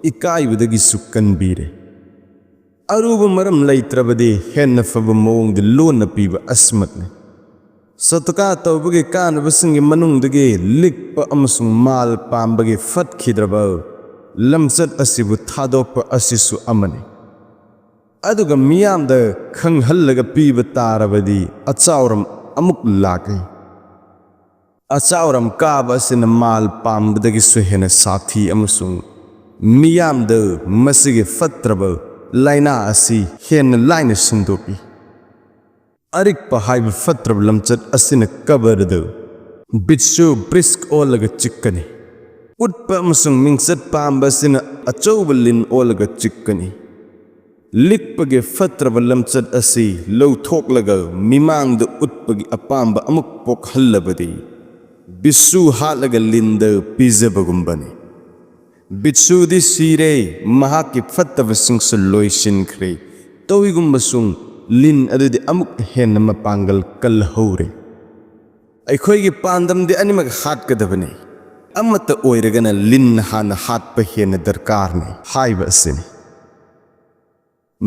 ꯏꯀꯥꯏꯕꯗꯒꯤꯁꯨ ꯀꯟꯕꯤꯔꯦ꯫ ꯑꯔꯨꯕ ꯃꯔꯝ ꯂꯩꯇ꯭ꯔꯕꯗꯤ ꯍꯦꯟꯅ ꯐꯕ ꯃꯑꯣꯡꯗ ꯂꯣꯟꯅ ꯄꯤꯕ ꯑꯁꯤꯃꯛꯅꯤ꯫ ꯁꯗꯀꯥ ꯇꯧꯕꯒꯤ ꯀꯥꯟꯅꯕꯁꯤꯡꯒꯤ ꯃꯅꯨꯡꯗꯒꯤ ꯂꯤꯛꯄ ꯑꯃꯁꯨꯡ ꯃꯥꯜ ꯄꯥꯝꯕꯒꯤ ꯐꯠꯈꯤꯗ꯭ꯔꯕ ꯂꯝꯆꯠ ꯑꯁꯤꯕꯨ ꯊꯥꯗꯣꯛꯄ ꯑꯁꯤꯁꯨ ꯑꯃꯅꯤ꯫ ꯑꯗꯨꯒ ꯃꯤꯌꯥꯝꯗ ꯈꯪꯍꯜꯂꯒ ꯄꯤꯕ ꯇꯥꯔꯕꯗꯤ ꯑꯆꯥꯎꯔꯝ ꯑꯃꯨꯛ ꯂꯥꯛꯏ꯫ ꯑꯆꯥꯎꯔꯝ ꯀꯥꯕ ꯑꯁꯤꯅ ꯃꯥꯜ ꯄꯥꯝꯕꯗꯒꯤꯁꯨ ꯍꯦꯟꯅ ꯁꯥꯊꯤ ꯑꯃꯁꯨꯡ ꯃꯤꯌꯥꯝꯗ ꯃꯁꯤꯒꯤ ꯐꯠꯇ꯭ꯔꯕ ꯂꯥꯏꯅꯥ ꯑꯁꯤ ꯍꯦꯟꯅ ꯂꯥꯏꯅ ꯁꯟꯗꯣꯛꯏ꯫ ꯑꯔꯤꯛꯄ ꯍꯥꯏꯕ ꯐꯠꯇ꯭ꯔꯕ ꯂꯝꯆꯠ ꯑꯁꯤꯅ ꯀꯕꯔꯗ ꯕꯤꯠꯁꯨ ꯕ꯭ꯔꯤꯁꯛ ꯑꯣꯜꯂꯒ ꯆꯤꯛꯀꯅꯤ꯫ ꯎꯠꯄ ꯑꯃꯁꯨꯡ ꯃꯤꯡꯆꯠ ꯄꯥꯝꯕ ꯑꯁꯤꯅ ꯑꯆꯧꯕ ꯂꯤꯟ ꯑꯣꯜꯂꯒ ꯆꯤꯛꯀꯅꯤ꯫ ꯂꯤꯛꯄꯒꯤ ꯐꯠꯇ꯭ꯔꯕ ꯂꯝꯆꯠ ꯑꯁꯤ ꯂꯧꯊꯣꯛꯂꯒ ꯃꯤꯃꯥꯡꯗ ꯎꯠꯄꯒꯤ ꯑꯄꯥꯝꯕ ꯑꯃꯨꯛ ꯄꯣꯛꯍꯜꯂꯕꯗꯤ, ꯕꯤꯠꯁꯨ ꯍꯥꯠꯂꯒ ꯂꯤꯟꯗ ꯄꯤꯖꯕꯒꯨꯝꯕꯅꯤ꯫ ꯕꯤꯠꯁꯨꯗꯤ ꯁꯤꯔꯦ, ꯃꯍꯥꯛꯀꯤ ꯐꯠꯇꯕꯁꯤꯡꯁꯨ ꯂꯣꯏꯁꯤꯟꯈ꯭ꯔꯦ꯫ ꯇꯧꯏꯒꯨꯝꯕꯁꯨꯡ ꯂꯤꯟ ꯑꯗꯨꯗꯤ ꯑꯃꯨꯛ ꯍꯦꯟꯅ ꯃꯄꯥꯡꯒꯜ ꯀꯜꯍꯧꯔꯦ꯫ ꯑꯩꯈꯣꯏꯒꯤ ꯄꯥꯟꯗꯝꯗꯤ ꯑꯅꯤꯃꯛ ꯍꯥꯠꯀꯗꯕꯅꯤ꯫ ꯑꯃꯠꯇ ꯑꯣꯏꯔꯒꯅ ꯂꯤꯟ ꯍꯥꯟꯅ ꯍꯥꯠꯄ ꯍꯦꯟꯅ ꯗꯔꯀꯥꯔꯅꯤ ꯍꯥꯏꯕ ꯑꯁꯤꯅꯤ꯫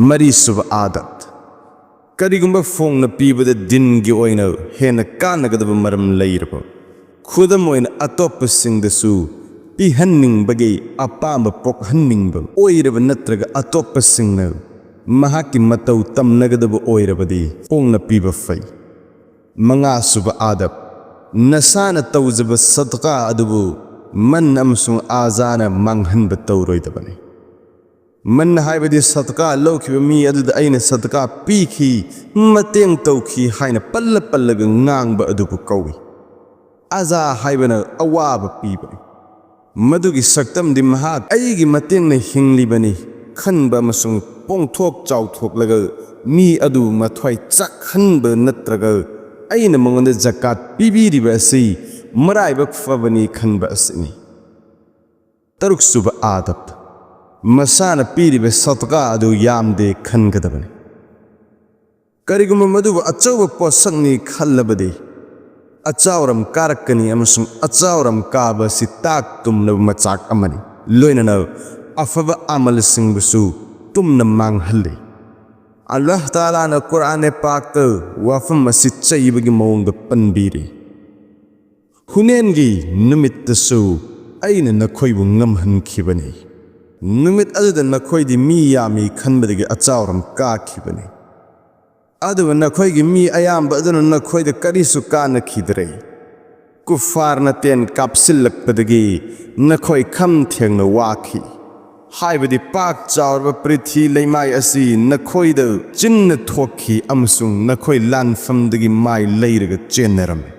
ꯃꯔꯤꯁꯨꯕ ꯑꯥꯗꯠ꯫ ꯀꯔꯤꯒꯨꯝꯕ ꯐꯣꯡꯅ ꯄꯤꯕꯗ ꯗꯤꯟꯒꯤ ꯑꯣꯏꯅ ꯍꯦꯟꯅ ꯀꯥꯟꯅꯒꯗꯕ ꯃꯔꯝ ꯂꯩꯔꯕ, ꯈꯨꯗꯝ ꯑꯣꯏꯅ ꯑꯇꯣꯞꯄꯁꯤꯡꯗꯁꯨ ꯄꯤꯍꯟꯅꯤꯡꯕꯒꯤ ꯑꯄꯥꯝꯕ ꯄꯣꯛꯍꯟꯅꯤꯡꯕ ꯑꯣꯏꯔꯕ ꯅꯠꯇ꯭ꯔꯒ ꯑꯇꯣꯞꯄꯁꯤꯡꯅ ꯃꯍꯥꯛꯀꯤ ꯃꯇꯧ ꯇꯝꯅꯒꯗꯕ ꯑꯣꯏꯔꯕꯗꯤ ꯐꯣꯡꯅ ꯄꯤꯕ ꯐꯩ꯫ ꯃꯉꯥꯁꯨꯕ ꯑꯥꯗꯕ꯫ ꯅꯁꯥꯅ ꯇꯧꯖꯕ ꯁꯗꯀꯥ ꯑꯗꯨꯕꯨ ꯃꯟ ꯑꯃꯁꯨꯡ ꯑꯥꯖꯥꯅ ꯃꯥꯡꯍꯟꯕ ꯇꯧꯔꯣꯏꯗꯕꯅꯤ꯫ ꯃꯟ ꯍꯥꯏꯕꯗꯤ ꯁꯗꯀꯥ ꯂꯧꯈꯤꯕ ꯃꯤ ꯑꯗꯨꯗ ꯑꯩꯅ ꯁꯗꯀꯥ ꯄꯤꯈꯤ, ꯃꯇꯦꯡ ꯇꯧꯈꯤ ꯍꯥꯏꯅ ꯄꯜꯂ ꯄꯜꯂꯒ ꯉꯥꯡꯕ ꯑꯗꯨꯕꯨ ꯀꯧꯏ꯫ ꯑꯖꯥ ꯍꯥꯏꯕꯅ ꯑꯋꯥꯕ ꯄꯤꯕꯅꯤ꯫ ꯃꯗꯨꯒꯤ ꯁꯛꯇꯝꯗꯤ ꯃꯍꯥꯛ ꯑꯩꯒꯤ ꯃꯇꯦꯡꯅ ꯍꯤꯡꯂꯤꯕꯅꯤ ꯈꯟꯕ ꯑꯃꯁꯨꯡ ꯄꯣꯡꯊꯣꯛ ꯆꯥꯎꯊꯣꯛꯂꯒ ꯃꯤ ꯑꯗꯨ ꯃꯊ꯭ꯋꯥꯏ ꯆꯥꯛꯍꯟꯕ ꯅꯠꯇ꯭ꯔꯒ ꯑꯩꯅ ꯃꯉꯣꯟꯗ ꯖꯀꯥꯠ ꯄꯤꯕꯤꯔꯤꯕ ꯑꯁꯤ ꯃꯔꯥꯏꯕꯛ ꯐꯕꯅꯤ ꯈꯟꯕ ꯑꯁꯤꯅꯤ꯫ ꯇꯔꯨꯛꯁꯨꯕ ꯑꯥꯗꯕ, ꯃꯁꯥꯅ ꯄꯤꯔꯤꯕ ꯁꯗꯀꯥ ꯑꯗꯨ ꯌꯥꯝꯗꯦ ꯈꯟꯒꯗꯕꯅꯤ꯫ ꯀꯔꯤꯒꯨꯝꯕ ꯃꯗꯨꯕꯨ ꯑꯆꯧꯕ ꯄꯣꯠꯁꯛꯅꯤ ꯈꯜꯂꯕꯗꯤ, ꯑꯆꯥꯎꯔꯝ ꯀꯥꯔꯛꯀꯅꯤ ꯑꯃꯁꯨꯡ ꯑꯆꯥꯎꯔꯝ ꯀꯥꯕ ꯑꯁꯤ ꯇꯥꯛ ꯇꯨꯝꯅꯕ ꯃꯆꯥꯛ ꯑꯃꯅꯤ, ꯂꯣꯏꯅꯅ ꯑꯐꯕ ꯑꯃꯜꯁꯤꯡꯕꯨꯁꯨ ꯇꯨꯝꯅ ꯃꯥꯡꯍꯜꯂꯤ꯫ ꯑꯜꯂꯥꯍ ꯇꯥꯂꯥꯅ ꯀꯨꯔꯥꯟ ꯄꯥꯛꯇ ꯋꯥꯐꯝ ꯑꯁꯤ ꯆꯩꯕꯒꯤ ꯃꯑꯣꯡꯗ ꯄꯟꯕꯤꯔꯤ꯫ ꯍꯨꯅꯦꯟꯒꯤ ꯅꯨꯃꯤꯠꯇꯁꯨ ꯑꯩꯅ ꯅꯈꯣꯏꯕꯨ ꯉꯝꯍꯟꯈꯤꯕꯅꯤ꯫ ꯅꯨꯃꯤꯠ ꯑꯗꯨꯗ ꯅꯈꯣꯏꯗꯤ ꯃꯤ ꯌꯥꯝꯃꯤ ꯈꯟꯕꯗꯒꯤ ꯑꯆꯥꯎꯔꯝ ꯀꯥꯈꯤꯕꯅꯤ꯫ ꯑꯗꯨꯕꯨ ꯅꯈꯣꯏꯒꯤ ꯃꯤ ꯑꯌꯥꯝꯕ ꯑꯗꯨꯅ ꯅꯈꯣꯏꯗ ꯀꯔꯤꯁꯨ ꯀꯥꯟꯅꯈꯤꯗ꯭ꯔꯦ꯫ ꯀꯨꯐꯥꯔꯅ ꯇꯦꯟ ꯀꯥꯞꯁꯤꯜꯂꯛꯄꯗꯒꯤ ꯅꯈꯣꯏ ꯈꯝ ꯊꯦꯡꯅ ꯋꯥꯈꯤ꯫ ꯍꯥꯏꯕꯗꯤ ꯄꯥꯛ ꯆꯥꯎꯔꯕ ꯄ꯭ꯔꯤꯊꯤ ꯂꯩꯃꯥꯏ ꯑꯁꯤ ꯅꯈꯣꯏꯗ ꯆꯤꯟꯅ ꯊꯣꯛꯈꯤ ꯑꯃꯁꯨꯡ ꯅꯈꯣꯏ ꯂꯥꯟꯐꯝꯗꯒꯤ ꯃꯥꯏ ꯂꯩꯔꯒ ꯆꯦꯟꯅꯔꯝꯃꯤ꯫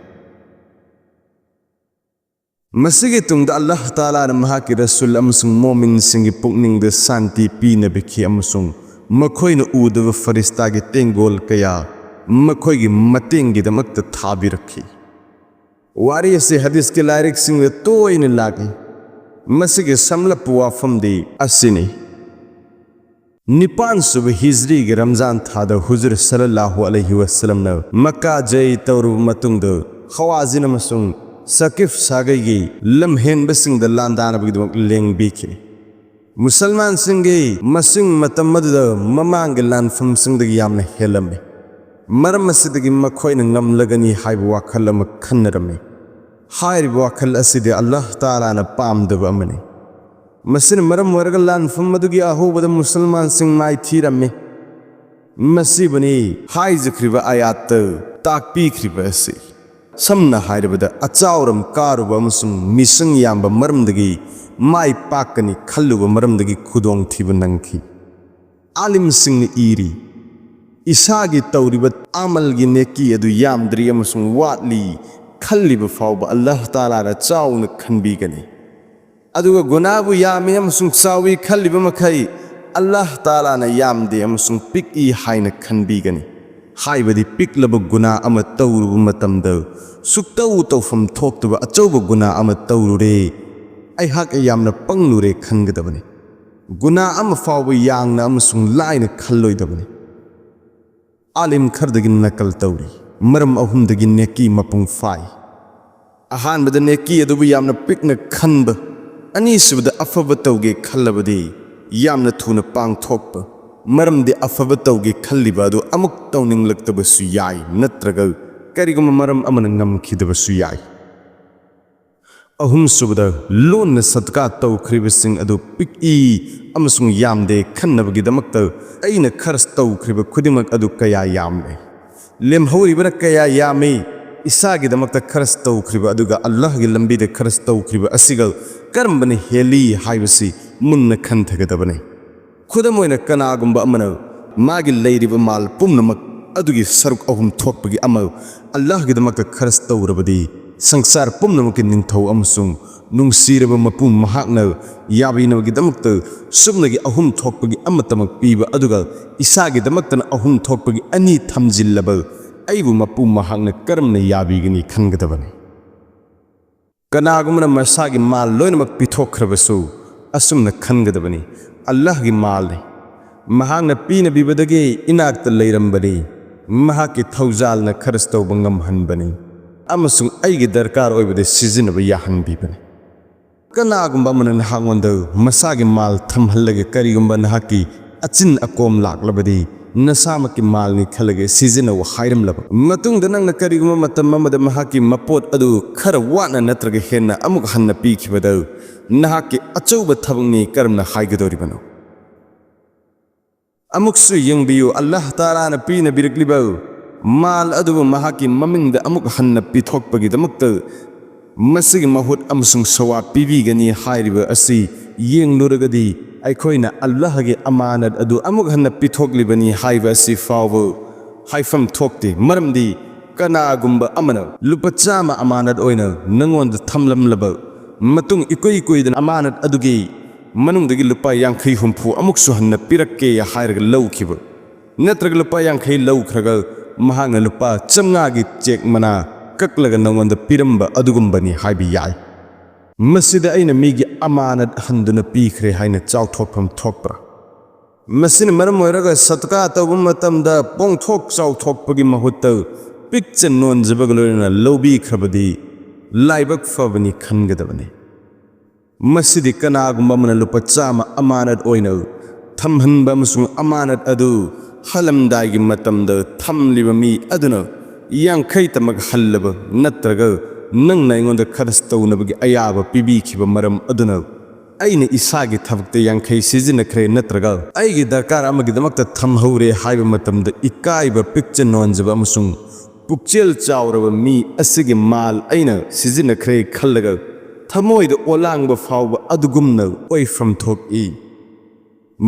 ꯃꯁꯤꯒꯤ ꯇꯨꯡꯗ ꯑꯜꯂꯥꯍ ꯇꯥꯂꯥꯅ ꯃꯍꯥꯛꯀꯤ ꯔꯁꯨꯜ ꯑꯃꯁꯨꯡ ꯃꯣꯃꯤꯟꯁꯤꯡꯒꯤ ꯄꯨꯛꯅꯤꯡꯗ ꯁꯥꯟꯇꯤ ꯄꯤꯅꯕꯤꯈꯤ ꯑꯃꯁꯨꯡ ꯃꯈꯣꯏꯅ ꯎꯗꯕ ꯐꯔꯤꯁꯇꯥꯒꯤ ꯇꯦꯡꯒꯣꯜ ꯀꯌꯥ ꯃꯈꯣꯏꯒꯤ ꯃꯇꯦꯡꯒꯤꯗꯃꯛꯇ ꯊꯥꯕꯤꯔꯛꯈꯤ꯫ ꯋꯥꯔꯤ ꯑꯁꯤ ꯍꯗꯤꯁꯀꯤ ꯂꯥꯏꯔꯤꯛꯁꯤꯡꯗ ꯇꯣꯏꯅ ꯂꯥꯛꯏ꯫ ꯃꯁꯤꯒꯤ ꯁꯝꯂꯞꯄ ꯋꯥꯐꯝꯗꯤ ꯑꯁꯤꯅꯤ: ꯅꯤꯄꯥꯟ ꯁꯨꯕ ꯍꯤꯖ꯭ꯔꯤꯒꯤ ꯔꯝꯖꯥꯟ ꯊꯥꯗ ꯍꯨꯖꯨꯔ ꯁꯜꯂꯜꯂꯥꯍꯨ ꯑꯂꯩꯍꯤ ꯋꯁꯜꯂꯝꯅ ꯃꯛꯀꯥ ꯖꯩ ꯇꯧꯔꯕ ꯃꯇꯨꯡꯗ, ꯍꯋꯥꯖꯤꯟ ꯑꯃꯁꯨꯡ ꯁꯀꯤꯐ ꯁꯥꯒꯩꯒꯤ ꯂꯝꯍꯦꯟꯕꯁꯤꯡꯗ ꯂꯥꯟꯗꯥꯅꯕꯒꯤꯗꯃꯛ ꯂꯦꯡꯕꯤꯈꯤ꯫ ꯃꯨꯁꯜꯃꯥꯟꯁꯤꯡꯒꯤ ꯃꯁꯤꯡ ꯃꯇꯝ ꯑꯗꯨꯗ ꯃꯃꯥꯡꯒꯤ ꯂꯥꯟꯐꯝꯁꯤꯡꯗꯒꯤ ꯌꯥꯝꯅ ꯍꯦꯜꯂꯝꯃꯤ꯫ ꯃꯔꯝ ꯑꯁꯤꯗꯒꯤ ꯃꯈꯣꯏꯅ ꯉꯝꯂꯒꯅꯤ ꯍꯥꯏꯕ ꯋꯥꯈꯜ ꯑꯃ ꯈꯟꯅꯔꯝꯃꯤ꯫ ꯍꯥꯏꯔꯤꯕ ꯋꯥꯈꯜ ꯑꯁꯤꯗꯤ ꯑꯜꯂꯥꯍ ꯇꯥꯂꯥꯅ ꯄꯥꯝꯗꯕ ꯑꯃꯅꯤ꯫ ꯃꯁꯤꯅ ꯃꯔꯝ ꯑꯣꯏꯔꯒ ꯂꯥꯟꯐꯝ ꯑꯗꯨꯒꯤ ꯑꯍꯧꯕꯗ ꯃꯨꯁꯜꯃꯥꯟꯁꯤꯡ ꯃꯥꯏꯊꯤꯔꯝꯃꯤ꯫ ꯃꯁꯤꯕꯨꯅꯤ ꯍꯥꯏꯖꯈ꯭ꯔꯤꯕ ꯑꯌꯥꯠꯇ ꯇꯥꯛꯄꯤꯈ꯭ꯔꯤꯕ ꯑꯁꯤ꯫ ꯁꯝꯅ ꯍꯥꯏꯔꯕꯗ, ꯑꯆꯥꯎꯔꯝ ꯀꯥꯔꯨꯕ ꯑꯃꯁꯨꯡ ꯃꯤꯁꯤꯡ ꯌꯥꯝꯕ ꯃꯔꯝꯗꯒꯤ ꯃꯥꯏ ꯄꯥꯛꯀꯅꯤ ꯈꯜꯂꯨꯕ ꯃꯔꯝꯗꯒꯤ ꯈꯨꯗꯣꯡꯊꯤꯕ ꯅꯪꯈꯤ꯫ ꯑꯥꯂꯤꯝꯁꯤꯡꯅ ꯏꯔꯤ, ꯏꯁꯥꯒꯤ ꯇꯧꯔꯤꯕ ꯑꯃꯜꯒꯤ ꯅꯦꯀꯤ ꯑꯗꯨ ꯌꯥꯝꯗ꯭ꯔꯤ ꯑꯃꯁꯨꯡ ꯋꯥꯠꯂꯤ ꯈꯜꯂꯤꯕ ꯐꯥꯎꯕ ꯑꯜꯂꯥꯍ ꯇꯥꯂꯥꯅ ꯆꯥꯎꯅ ꯈꯟꯕꯤꯒꯅꯤ꯫ ꯑꯗꯨꯒ ꯒꯨꯅꯥꯕꯨ ꯌꯥꯝꯃꯤ ꯑꯃꯁꯨꯡ ꯆꯥꯎꯏ ꯈꯜꯂꯤꯕ ꯃꯈꯩ, ꯑꯜꯂꯥꯍ ꯇꯥꯂꯥꯅ ꯌꯥꯝꯗꯦ ꯑꯃꯁꯨꯡ ꯄꯤꯛꯏ ꯍꯥꯏꯅ ꯈꯟꯕꯤꯒꯅꯤ꯫ ꯍꯥꯏꯕꯗꯤ ꯄꯤꯛꯂꯕ ꯒꯨꯅꯥ ꯑꯃ ꯇꯧꯔꯨꯕ ꯃꯇꯝꯗ, ꯁꯨꯛꯇꯧ ꯇꯧꯐꯝ ꯊꯣꯛꯇꯕ ꯑꯆꯧꯕ ꯒꯨꯅꯥ ꯑꯃ ꯇꯧꯔꯨꯔꯦ, ꯑꯩꯍꯥꯛ ꯌꯥꯝꯅ ꯄꯪꯂꯨꯔꯦ ꯈꯟꯒꯗꯕꯅꯤ꯫ ꯒꯨꯅꯥ ꯑꯃ ꯐꯥꯎꯕ ꯌꯥꯡꯅ ꯑꯃꯁꯨꯡ ꯂꯥꯏꯅ ꯈꯜꯂꯣꯏꯗꯕꯅꯤ꯫ ꯑꯥꯂꯤꯝ ꯈꯔꯗꯒꯤ ꯅꯀꯜ ꯇꯧꯔꯤ꯫ ꯃꯔꯝ ꯑꯍꯨꯝꯗꯒꯤ ꯅꯦꯀꯤ ꯃꯄꯨꯡ ꯐꯥꯏ꯫ ꯑꯍꯥꯟꯕꯗ, ꯅꯦꯀꯤ ꯑꯗꯨꯕꯨ ꯌꯥꯝꯅ ꯄꯤꯛꯅ ꯈꯟꯕ꯫ ꯑꯅꯤꯁꯨꯕꯗ, ꯑꯐꯕ ꯇꯧꯒꯦ ꯈꯜꯂꯕꯗꯤ ꯌꯥꯝꯅ ꯊꯨꯅ ꯄꯥꯡꯊꯣꯛꯄ꯫ ꯃꯔꯝꯗꯤ ꯑꯐꯕ ꯇꯧꯒꯦ ꯈꯜꯂꯤꯕ ꯑꯗꯨ ꯑꯃꯨꯛ ꯇꯧꯅꯤꯡꯂꯛꯇꯕꯁꯨ ꯌꯥꯏ, ꯅꯠꯇ꯭ꯔꯒ ꯀꯔꯤꯒꯨꯝꯕ ꯃꯔꯝ ꯑꯃꯅ ꯉꯝꯈꯤꯗꯕꯁꯨ ꯌꯥꯏ꯫ ꯑꯍꯨꯝꯁꯨꯕꯗ, ꯂꯣꯟꯅ ꯁꯗꯀꯥ ꯇꯧꯈ꯭ꯔꯤꯕꯁꯤꯡ ꯑꯗꯨ ꯄꯤꯛꯏ ꯑꯃꯁꯨꯡ ꯌꯥꯝꯗꯦ ꯈꯟꯅꯕꯒꯤꯗꯃꯛꯇ ꯑꯩꯅ ꯈꯔꯆ ꯇꯧꯈ꯭ꯔꯤꯕ ꯈꯨꯗꯤꯡꯃꯛ ꯑꯗꯨ ꯀꯌꯥ ꯌꯥꯝꯂꯦ? ꯂꯦꯝꯍꯧꯔꯤꯕꯅ ꯀꯌꯥ ꯌꯥꯝꯃꯤ? ꯏꯁꯥꯒꯤꯗꯃꯛꯇ ꯈꯔꯆ ꯇꯧꯈ꯭ꯔꯤꯕ ꯑꯗꯨꯒ ꯑꯜꯂꯥꯍꯒꯤ ꯂꯝꯕꯤꯗ ꯈꯔꯆ ꯇꯧꯈ꯭ꯔꯤꯕ ꯑꯁꯤꯒ ꯀꯔꯝꯕꯅ ꯍꯦꯜꯂꯤ ꯍꯥꯏꯕꯁꯤ ꯃꯨꯟꯅ ꯈꯟꯊꯒꯗꯕꯅꯤ꯫ ꯈꯨꯗꯝ ꯑꯣꯏꯅ, ꯀꯅꯥꯒꯨꯝꯕ ꯑꯃꯅ ꯃꯥꯒꯤ ꯂꯩꯔꯤꯕ ꯃꯥꯜ ꯄꯨꯝꯅꯃꯛ ꯑꯗꯨꯒꯤ ꯁꯔꯨꯛ ꯑꯍꯨꯝ ꯊꯣꯛꯄꯒꯤ ꯑꯃ ꯑꯜꯂꯥꯍꯒꯤꯗꯃꯛꯇ ꯈꯔꯆ ꯇꯧꯔꯕꯗꯤ, ꯁꯪꯁꯥꯔ ꯄꯨꯝꯅꯃꯛꯀꯤ ꯅꯤꯡꯊꯧ ꯑꯃꯁꯨꯡ ꯅꯨꯡꯁꯤꯔꯕ ꯃꯄꯨ ꯃꯍꯥꯛꯅ ꯌꯥꯕꯤꯅꯕꯒꯤꯗꯃꯛꯇ ꯁꯨꯞꯅꯒꯤ ꯑꯍꯨꯝ ꯊꯣꯛꯄꯒꯤ ꯑꯃꯇꯃꯛ ꯄꯤꯕ ꯑꯗꯨꯒ ꯏꯁꯥꯒꯤꯗꯃꯛꯇꯅ ꯑꯍꯨꯝ ꯊꯣꯛꯄꯒꯤ ꯑꯅꯤ ꯊꯝꯖꯤꯜꯂꯕ ꯑꯩꯕꯨ ꯃꯄꯨ ꯃꯍꯥꯛꯅ ꯀꯔꯝꯅ ꯌꯥꯕꯤꯒꯅꯤ ꯈꯟꯒꯗꯕꯅꯤ꯫ ꯀꯅꯥꯒꯨꯝꯕꯅ ꯃꯁꯥꯒꯤ ꯃꯥꯜ ꯂꯣꯏꯅꯃꯛ ꯄꯤꯊꯣꯛꯈ꯭ꯔꯕꯁꯨ, ꯑꯁꯨꯝꯅ ꯈꯟꯒꯗꯕꯅꯤ, "ꯑꯜꯂꯥꯍꯒꯤ ꯃꯥꯜꯅꯤ, ꯃꯍꯥꯛꯅ ꯄꯤꯅꯕꯤꯕꯗꯒꯤ ꯏꯅꯥꯛꯇ ꯂꯩꯔꯝꯕꯅꯤ, ꯃꯍꯥꯛꯀꯤ ꯊꯧꯖꯥꯜꯅ ꯈꯔꯆ ꯇꯧꯕ ꯉꯝꯍꯟꯕꯅꯤ ꯑꯃꯁꯨꯡ ꯑꯩꯒꯤ ꯗꯔꯀꯥꯔ ꯑꯣꯏꯕꯗ ꯁꯤꯖꯤꯟꯅꯕ ꯌꯥꯍꯟꯕꯤꯕꯅꯤ"꯫ ꯀꯅꯥꯒꯨꯝꯕ ꯑꯃꯅ ꯅꯍꯥꯛꯉꯣꯟꯗ ꯃꯁꯥꯒꯤ ꯃꯥꯜ ꯊꯝꯍꯜꯂꯒ ꯀꯔꯤꯒꯨꯝꯕ ꯅꯍꯥꯛꯀꯤ ꯑꯆꯤꯟ ꯑꯀꯣꯝ ꯂꯥꯛꯂꯕꯗꯤ, ꯅꯁꯥꯃꯛꯀꯤ ꯃꯥꯜꯅꯤ ꯈꯜꯂꯒ ꯁꯤꯖꯤꯟꯅꯧ ꯍꯥꯏꯔꯝꯂꯕ ꯃꯇꯨꯡꯗ, ꯅꯪꯅ ꯀꯔꯤꯒꯨꯝꯕ ꯃꯇꯝ ꯑꯃꯗ ꯃꯍꯥꯛꯀꯤ ꯃꯄꯣꯠ ꯑꯗꯨ ꯈꯔ ꯋꯥꯠꯅ ꯅꯠꯇ꯭ꯔꯒ ꯍꯦꯟꯅ ꯑꯃꯨꯛ ꯍꯟꯅ ꯄꯤꯈꯤꯕꯗ, ꯅꯍꯥꯛꯀꯤ ꯑꯆꯧꯕ ꯊꯕꯛꯅꯤ ꯀꯔꯝꯅ ꯍꯥꯏꯒꯗꯧꯔꯤꯕꯅꯣ? ꯑꯃꯨꯛꯁꯨ ꯌꯦꯡꯕꯤꯌꯨ, ꯑꯜꯂꯥꯍ ꯇꯥꯂꯥꯅ ꯄꯤꯅꯕꯤꯔꯛꯂꯤꯕ ꯃꯥꯜ ꯑꯗꯨꯕꯨ ꯃꯍꯥꯛꯀꯤ ꯃꯃꯤꯡꯗ ꯑꯃꯨꯛ ꯍꯟꯅ ꯄꯤꯊꯣꯛꯄꯒꯤꯗꯃꯛꯇ ꯃꯁꯤꯒꯤ ꯃꯍꯨꯠ ꯑꯃꯁꯨꯡ ꯁꯋꯥꯕ ꯄꯤꯕꯤꯒꯅꯤ ꯍꯥꯏꯔꯤꯕ ꯑꯁꯤ ꯌꯦꯡꯂꯨꯔꯒꯗꯤ, ꯑꯩꯈꯣꯏꯅ ꯑꯜꯂꯥꯍꯒꯤ ꯑꯃꯥꯅꯠ ꯑꯗꯨ ꯑꯃꯨꯛ ꯍꯟꯅ ꯄꯤꯊꯣꯛꯂꯤꯕꯅꯤ ꯍꯥꯏꯕ ꯑꯁꯤ ꯐꯥꯎꯕ ꯍꯥꯏꯐꯝ ꯊꯣꯛꯇꯦ꯫ ꯃꯔꯝꯗꯤ ꯀꯅꯥꯒꯨꯝꯕ ꯑꯃꯅ ꯂꯨꯄꯥ ꯆꯥꯝꯃ ꯑꯃꯥꯅꯠ ꯑꯣꯏꯅ ꯅꯉꯣꯟꯗ ꯊꯝꯂꯝꯂꯕ ꯃꯇꯨꯡ, ꯏꯀꯨꯏ ꯀꯨꯏꯗꯅ ꯑꯃꯥꯅꯠ ꯑꯗꯨꯒꯤ ꯃꯅꯨꯡꯗꯒꯤ ꯂꯨꯄꯥ ꯌꯥꯡꯈꯩ ꯍꯨꯝꯐꯨ ꯑꯃꯨꯛꯁꯨ ꯍꯟꯅ ꯄꯤꯔꯛꯀꯦ ꯍꯥꯏꯔꯒ ꯂꯧꯈꯤꯕ, ꯅꯠꯇ꯭ꯔꯒ ꯂꯨꯄꯥ ꯌꯥꯡꯈꯩ ꯂꯧꯈ꯭ꯔꯒ ꯃꯍꯥꯛꯅ ꯂꯨꯄꯥ ꯆꯥꯝꯃꯉꯥꯒꯤ ꯆꯦꯛ ꯃꯅꯥ ꯀꯛꯂꯒ ꯅꯉꯣꯟꯗ ꯄꯤꯔꯝꯕ ꯑꯗꯨꯒꯨꯝꯕꯅꯤ ꯍꯥꯏꯕ ꯌꯥꯏ꯫ ꯃꯁꯤꯗ ꯑꯩꯅ ꯃꯤꯒꯤ ꯑꯃꯥꯅꯠ ꯍꯟꯗꯨꯅ ꯄꯤꯈ꯭ꯔꯦ ꯍꯥꯏꯅ ꯆꯥꯎꯊꯣꯛꯐꯝ ꯊꯣꯛꯄ꯭ꯔꯥ? ꯃꯁꯤꯅ ꯃꯔꯝ ꯑꯣꯏꯔꯒ ꯁꯠꯀꯥ ꯇꯧꯕ ꯃꯇꯝꯗ ꯄꯣꯡꯊꯣꯛ ꯆꯥꯎꯊꯣꯛꯄꯒꯤ ꯃꯍꯨꯠꯇ ꯄꯤꯛꯆ ꯅꯣꯟꯖꯕꯒ ꯂꯣꯏꯅꯅ ꯂꯧꯕꯤꯈ꯭ꯔꯕꯗꯤ ꯂꯥꯏꯕꯛ ꯐꯕꯅꯤ ꯈꯟꯒꯗꯕꯅꯤ꯫ ꯃꯁꯤꯗꯤ ꯀꯅꯥꯒꯨꯝꯕ ꯑꯃꯅ ꯂꯨꯄꯥ ꯆꯥꯝꯃ ꯑꯃꯥꯅꯠ ꯑꯣꯏꯅ ꯊꯝꯍꯟꯕ ꯑꯃꯁꯨꯡ ꯑꯃꯥꯅꯠ ꯑꯗꯨ ꯍꯜꯂꯝꯗꯥꯏꯒꯤ ꯃꯇꯝꯗ ꯊꯝꯂꯤꯕ ꯃꯤ ꯑꯗꯨꯅ ꯌꯥꯡꯈꯩꯇꯃꯛ ꯍꯜꯂꯕ ꯅꯠꯇ꯭ꯔꯒ ꯅꯪꯅ ꯑꯩꯉꯣꯟꯗ ꯈꯔꯆ ꯇꯧꯅꯕꯒꯤ ꯑꯌꯥꯕ ꯄꯤꯕꯤꯈꯤꯕ ꯃꯔꯝ ꯑꯗꯨꯅ ꯑꯩꯅ ꯏꯁꯥꯒꯤ ꯊꯕꯛꯇ ꯌꯥꯡꯈꯩ ꯁꯤꯖꯤꯟꯅꯈ꯭ꯔꯦ ꯅꯠꯇ꯭ꯔꯒ ꯑꯩꯒꯤ ꯗꯔꯀꯥꯔ ꯑꯃꯒꯤꯗꯃꯛꯇ ꯊꯝꯍꯧꯔꯦ ꯍꯥꯏꯕ ꯃꯇꯝꯗ ꯏꯀꯥꯏꯕ, ꯄꯤꯛꯆ ꯅꯣꯟꯖꯕ ꯑꯃꯁꯨꯡ ꯄꯨꯛꯆꯦꯜ ꯆꯥꯎꯔꯕ ꯃꯤ ꯑꯁꯤꯒꯤ ꯃꯥꯜ ꯑꯩꯅ ꯁꯤꯖꯤꯟꯅꯈ꯭ꯔꯦ ꯈꯜꯂꯒ ꯊꯃꯣꯏꯗ ꯑꯣꯂꯥꯡꯕ ꯐꯥꯎꯕ ꯑꯗꯨꯒꯨꯝꯅ ꯑꯣꯏꯐꯝ ꯊꯣꯛꯏ꯫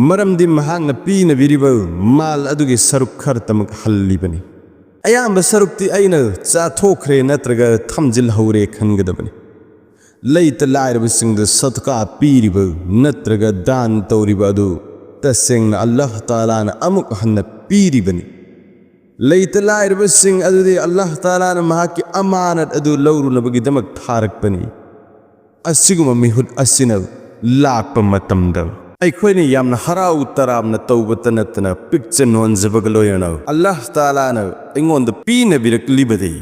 ꯃꯔꯝꯗꯤ ꯃꯍꯥꯛꯅ ꯄꯤꯅꯕꯤꯔꯤꯕ ꯃꯥꯜ ꯑꯗꯨꯒꯤ ꯁꯔꯨꯛ ꯈꯔꯇꯃꯛ ꯍꯜꯂꯤꯕꯅꯤ꯫ ꯑꯌꯥꯝꯕ ꯁꯔꯨꯛꯇꯤ ꯑꯩꯅ ꯆꯥꯊꯣꯛꯈ꯭ꯔꯦ ꯅꯠꯇ꯭ꯔꯒ ꯊꯝꯖꯤꯜꯍꯧꯔꯦ ꯈꯟꯒꯗꯕꯅꯤ꯫ ꯂꯩꯇ ꯂꯥꯏꯔꯕꯁꯤꯡꯗ ꯁꯗꯀꯥ ꯄꯤꯔꯤꯕ ꯅꯠꯇ꯭ꯔꯒ ꯗꯥꯟ ꯇꯧꯔꯤꯕ ꯑꯗꯨ ꯇꯁꯦꯡꯅ ꯑꯜꯂꯥꯍ ꯇꯥꯂꯥꯅ ꯑꯃꯨꯛ ꯍꯟꯅ ꯄꯤꯔꯤꯕꯅꯤ꯫ ꯂꯩꯇ ꯂꯥꯏꯔꯕꯁꯤꯡ ꯑꯗꯨꯗꯤ ꯑꯜꯂꯥꯍ ꯇꯥꯂꯥꯅ ꯃꯍꯥꯛꯀꯤ ꯑꯃꯥꯅꯠ ꯑꯗꯨ ꯂꯧꯔꯨꯅꯕꯒꯤꯗꯃꯛ ꯊꯥꯔꯛꯄꯅꯤ꯫ ꯑꯁꯤꯒꯨꯝꯕ ꯃꯤꯍꯨꯠ ꯑꯁꯤꯅ ꯂꯥꯛꯄ ꯃꯇꯝꯗ ꯑꯩꯈꯣꯏꯅ ꯌꯥꯝꯅ ꯍꯔꯥꯎ ꯇꯔꯥꯝꯅ ꯇꯧꯕꯇ ꯅꯠꯇꯅ ꯄꯤꯛꯆ ꯅꯣꯟꯖꯕꯒ ꯂꯣꯏꯅꯅ ꯑꯜꯂꯥꯍ ꯇꯥꯂꯥꯅ ꯑꯩꯉꯣꯟꯗ ꯄꯤꯅꯕꯤꯔꯛꯂꯤꯕꯗꯤ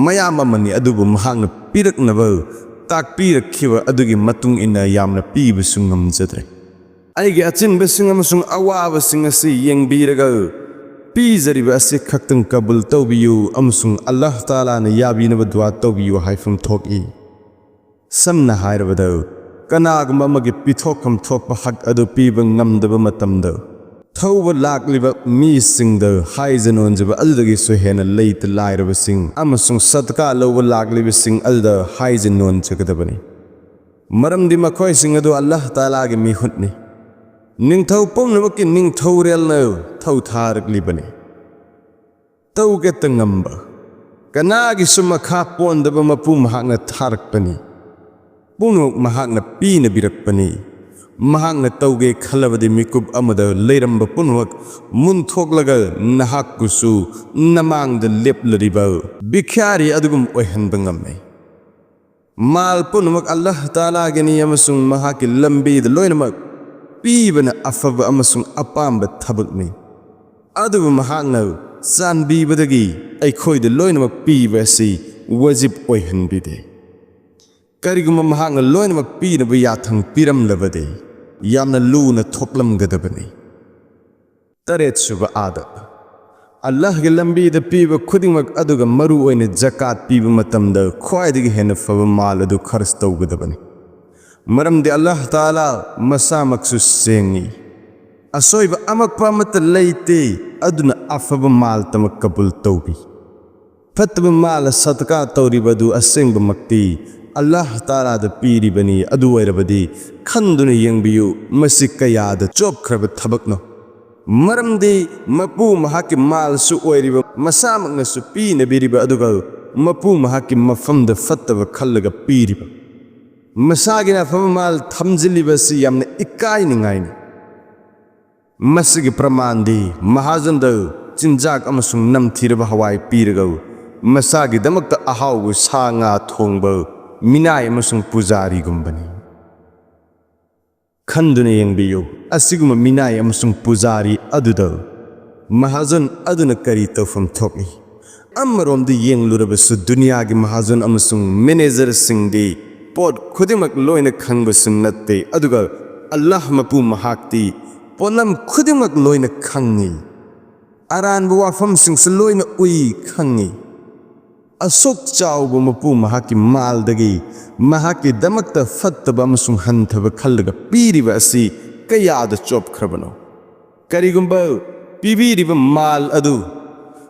ꯃꯌꯥꯝ ꯑꯃꯅꯤ, ꯑꯗꯨꯕꯨ ꯃꯍꯥꯛꯅ ꯄꯤꯔꯛꯅꯕ ꯇꯥꯛꯄꯤꯔꯛꯈꯤꯕ ꯑꯗꯨꯒꯤ ꯃꯇꯨꯡ ꯏꯟꯅ ꯌꯥꯝꯅ ꯄꯤꯕꯁꯨ ꯉꯝꯖꯗ꯭ꯔꯦ꯫ ꯑꯩꯒꯤ ꯑꯆꯤꯟꯕꯁꯤꯡ ꯑꯃꯁꯨꯡ ꯑꯋꯥꯕꯁꯤꯡ ꯑꯁꯤ ꯌꯦꯡꯕꯤꯔꯒ ꯄꯤꯖꯔꯤꯕ ꯑꯁꯤ ꯈꯛꯇꯪ ꯀꯕꯨꯜ ꯇꯧꯕꯤꯌꯨ ꯑꯃꯁꯨꯡ ꯑꯜꯂꯥꯍ ꯇꯥꯂꯥꯅ ꯌꯥꯕꯤꯅꯕ ꯗꯨꯋꯥ ꯇꯧꯕꯤꯌꯨ ꯍꯥꯏꯐꯝ ꯊꯣꯛꯏ꯫ ꯁꯝꯅ ꯍꯥꯏꯔꯕꯗ, ꯀꯅꯥꯒꯨꯝꯕ ꯑꯃꯒꯤ ꯄꯤꯊꯣꯛꯐꯝ ꯊꯣꯛꯄ ꯍꯛ ꯑꯗꯨ ꯄꯤꯕ ꯉꯝꯗꯕ ꯃꯇꯝꯗ, ꯊꯧꯕ ꯂꯥꯛꯂꯤꯕ ꯃꯤꯁꯤꯡꯗ ꯍꯥꯏꯖ ꯅꯣꯟꯖꯕ ꯑꯗꯨꯗꯒꯤꯁꯨ ꯍꯦꯟꯅ ꯂꯩꯇ ꯂꯥꯏꯔꯕꯁꯤꯡ ꯑꯃꯁꯨꯡ ꯁꯗꯀꯥ ꯂꯧꯕ ꯂꯥꯛꯂꯤꯕꯁꯤꯡ ꯑꯗꯨꯗ ꯍꯥꯏꯖ ꯅꯣꯟꯖꯒꯗꯕꯅꯤ꯫ ꯃꯔꯝꯗꯤ ꯃꯈꯣꯏꯁꯤꯡ ꯑꯗꯨ ꯑꯜꯂꯥꯍ ꯇꯥꯂꯥꯒꯤ ꯃꯤꯍꯨꯠꯅꯤ꯫ ꯅꯤꯡꯊꯧ ꯄꯨꯝꯅꯃꯛꯀꯤ ꯅꯤꯡꯊꯧꯔꯦꯜꯅ ꯊꯧꯊꯥꯔꯛꯂꯤꯕꯅꯤ꯫ ꯇꯧꯒꯦꯇ ꯉꯝꯕ, ꯀꯅꯥꯒꯤꯁꯨ ꯃꯈꯥ ꯄꯣꯟꯗꯕ ꯃꯄꯨ ꯃꯍꯥꯛꯅ ꯊꯥꯔꯛꯄꯅꯤ꯫ ꯄꯨꯝꯅꯃꯛ ꯃꯍꯥꯛꯅ ꯄꯤꯅꯕꯤꯔꯛꯄꯅꯤ꯫ ꯃꯍꯥꯛꯅ ꯇꯧꯒꯦ ꯈꯜꯂꯕꯗꯤ ꯃꯤꯀꯨꯞ ꯑꯃꯗ ꯂꯩꯔꯝꯕ ꯄꯨꯝꯅꯃꯛ ꯃꯨꯟꯊꯣꯛꯂꯒ ꯅꯍꯥꯛꯄꯨꯁꯨ ꯅꯃꯥꯡꯗ ꯂꯦꯞꯂꯔꯤꯕ ꯚꯤꯈ꯭ꯌꯥꯔꯤ ꯑꯗꯨꯒꯨꯝ ꯑꯣꯏꯍꯟꯕ ꯉꯝꯃꯤ꯫ ꯃꯥꯜ ꯄꯨꯝꯅꯃꯛ ꯑꯜꯂꯥꯍ ꯇꯥꯂꯥꯒꯤꯅꯤ ꯑꯃꯁꯨꯡ ꯃꯍꯥꯛꯀꯤ ꯂꯝꯕꯤꯗ ꯂꯣꯏꯅꯃꯛ ꯄꯤꯕꯅ ꯑꯐꯕ ꯑꯃꯁꯨꯡ ꯑꯄꯥꯝꯕ ꯊꯕꯛꯅꯤ꯫ ꯑꯗꯨꯕꯨ ꯃꯍꯥꯛꯅ ꯆꯥꯟꯕꯤꯕꯗꯒꯤ ꯑꯩꯈꯣꯏꯗ ꯂꯣꯏꯅꯃꯛ ꯄꯤꯕ ꯑꯁꯤ ꯋꯥꯖꯤꯕ ꯑꯣꯏꯍꯟꯕꯤꯗꯦ꯫ ꯀꯔꯤꯒꯨꯝꯕ ꯃꯍꯥꯛꯅ ꯂꯣꯏꯅꯃꯛ ꯄꯤꯅꯕ ꯌꯥꯊꯪ ꯄꯤꯔꯝꯂꯕꯗꯤ ꯌꯥꯝꯅ ꯂꯨꯅ ꯊꯣꯛꯂꯝꯒꯗꯕꯅꯤ꯫ ꯇꯔꯦꯠꯁꯨꯕ ꯑꯥꯗꯕ, ꯑꯜꯂꯥꯍꯒꯤ ꯂꯝꯕꯤꯗ ꯄꯤꯕ ꯈꯨꯗꯤꯡꯃꯛ, ꯑꯗꯨꯒ ꯃꯔꯨ ꯑꯣꯏꯅ ꯖꯀꯥꯠ ꯄꯤꯕ ꯃꯇꯝꯗ ꯈ꯭ꯋꯥꯏꯗꯒꯤ ꯍꯦꯟꯅ ꯐꯕ ꯃꯥꯜ ꯑꯗꯨ ꯈꯔꯆ ꯇꯧꯒꯗꯕꯅꯤ꯫ ꯃꯔꯝꯗꯤ ꯑꯜꯂꯥꯍ ꯇꯥꯂꯥ ꯃꯁꯥꯃꯛꯁꯨ ꯁꯦꯡꯏ꯫ ꯑꯁꯣꯏꯕ ꯑꯃꯛꯄ ꯑꯃꯠꯇ ꯂꯩꯇꯦ, ꯑꯗꯨꯅ ꯑꯐꯕ ꯃꯥꯜ ꯇꯃꯛ ꯀꯕꯨꯜ ꯇꯧꯕꯤ꯫ ꯐꯠꯇꯕ ꯃꯥꯜ ꯁꯗꯀꯥ ꯇꯧꯔꯤꯕ ꯑꯗꯨ ꯑꯁꯦꯡꯕꯃꯛꯇꯤ ꯑꯜꯂꯥꯍ ꯇꯥꯂꯥꯗ ꯄꯤꯔꯤꯕꯅꯤ꯫ ꯑꯗꯨ ꯑꯣꯏꯔꯕꯗꯤ ꯈꯟꯗꯨꯅ ꯌꯦꯡꯕꯤꯌꯨ, ꯃꯁꯤ ꯀꯌꯥꯗ ꯆꯣꯞꯈ꯭ꯔꯕ ꯊꯕꯛꯅꯣ꯫ ꯃꯔꯝꯗꯤ ꯃꯄꯨ ꯃꯍꯥꯛꯀꯤ ꯃꯥꯜꯁꯨ ꯑꯣꯏꯔꯤꯕ, ꯃꯁꯥꯃꯛꯅꯁꯨ ꯄꯤꯅꯕꯤꯔꯤꯕ, ꯑꯗꯨꯒ ꯃꯄꯨ ꯃꯍꯥꯛꯀꯤ ꯃꯐꯝꯗ ꯐꯠꯇꯕ ꯈꯜꯂꯒ ꯄꯤꯔꯤꯕ꯫ ꯃꯁꯥꯒꯤꯅ ꯑꯐꯕ ꯃꯥꯜ ꯊꯝꯖꯤꯜꯂꯤꯕ ꯑꯁꯤ ꯌꯥꯝꯅ ꯏꯀꯥꯏꯅꯤꯡꯉꯥꯏꯅꯤ꯫ ꯃꯁꯤꯒꯤ ꯄ꯭ꯔꯃꯥꯟꯗꯤ ꯃꯍꯥꯖꯟꯗ ꯆꯤꯟꯖꯥꯛ ꯑꯃꯁꯨꯡ ꯅꯝꯊꯤꯔꯕ ꯍꯋꯥꯏ ꯄꯤꯔꯒ ꯃꯁꯥꯒꯤꯗꯃꯛꯇ ꯑꯍꯥꯎꯕ ꯁꯥ ꯉꯥ ꯊꯣꯡꯕ ꯃꯤꯅꯥꯏ ꯑꯃꯁꯨꯡ ꯄꯨꯖꯥꯔꯤꯒꯨꯝꯕꯅꯤ꯫ ꯈꯟꯗꯨꯅ ꯌꯦꯡꯕꯤꯌꯨ, ꯑꯁꯤꯒꯨꯝꯕ ꯃꯤꯅꯥꯏ ꯑꯃꯁꯨꯡ ꯄꯨꯖꯥꯔꯤ ꯑꯗꯨꯗ ꯃꯍꯥꯖꯟ ꯑꯗꯨꯅ ꯀꯔꯤ ꯇꯧꯐꯝ ꯊꯣꯛꯏ? ꯑꯃꯔꯣꯝꯗ ꯌꯦꯡꯂꯨꯔꯕꯁꯨ, ꯗꯨꯅꯤꯌꯥꯒꯤ ꯃꯍꯥꯖꯟ ꯑꯃꯁꯨꯡ ꯃꯦꯅꯦꯖꯔꯁꯤꯡꯗꯤ ꯄꯣꯠ ꯈꯨꯗꯤꯡꯃꯛ ꯂꯣꯏꯅ ꯈꯪꯕꯁꯨ ꯅꯠꯇꯦ, ꯑꯗꯨꯒ ꯑꯜꯂꯥꯍ ꯃꯄꯨ ꯃꯍꯥꯛꯇꯤ ꯄꯣꯠꯂꯝ ꯈꯨꯗꯤꯡꯃꯛ ꯂꯣꯏꯅ ꯈꯪꯏ, ꯑꯔꯥꯟꯕ ꯋꯥꯐꯝꯁꯤꯡꯁꯨ ꯂꯣꯏꯅ ꯎꯏ, ꯈꯪꯏ꯫ ꯑꯁꯨꯛ ꯆꯥꯎꯕ ꯃꯄꯨ ꯃꯍꯥꯛꯀꯤ ꯃꯥꯜꯗꯒꯤ ꯃꯍꯥꯛꯀꯤꯗꯃꯛꯇ ꯐꯠꯇꯕ ꯑꯃꯁꯨꯡ ꯍꯟꯊꯕ ꯈꯜꯂꯒ ꯄꯤꯔꯤꯕ ꯑꯁꯤ ꯀꯌꯥꯗ ꯆꯣꯞꯈ꯭ꯔꯕꯅꯣ? ꯀꯔꯤꯒꯨꯝꯕ ꯄꯤꯕꯤꯔꯤꯕ ꯃꯥꯜ ꯑꯗꯨ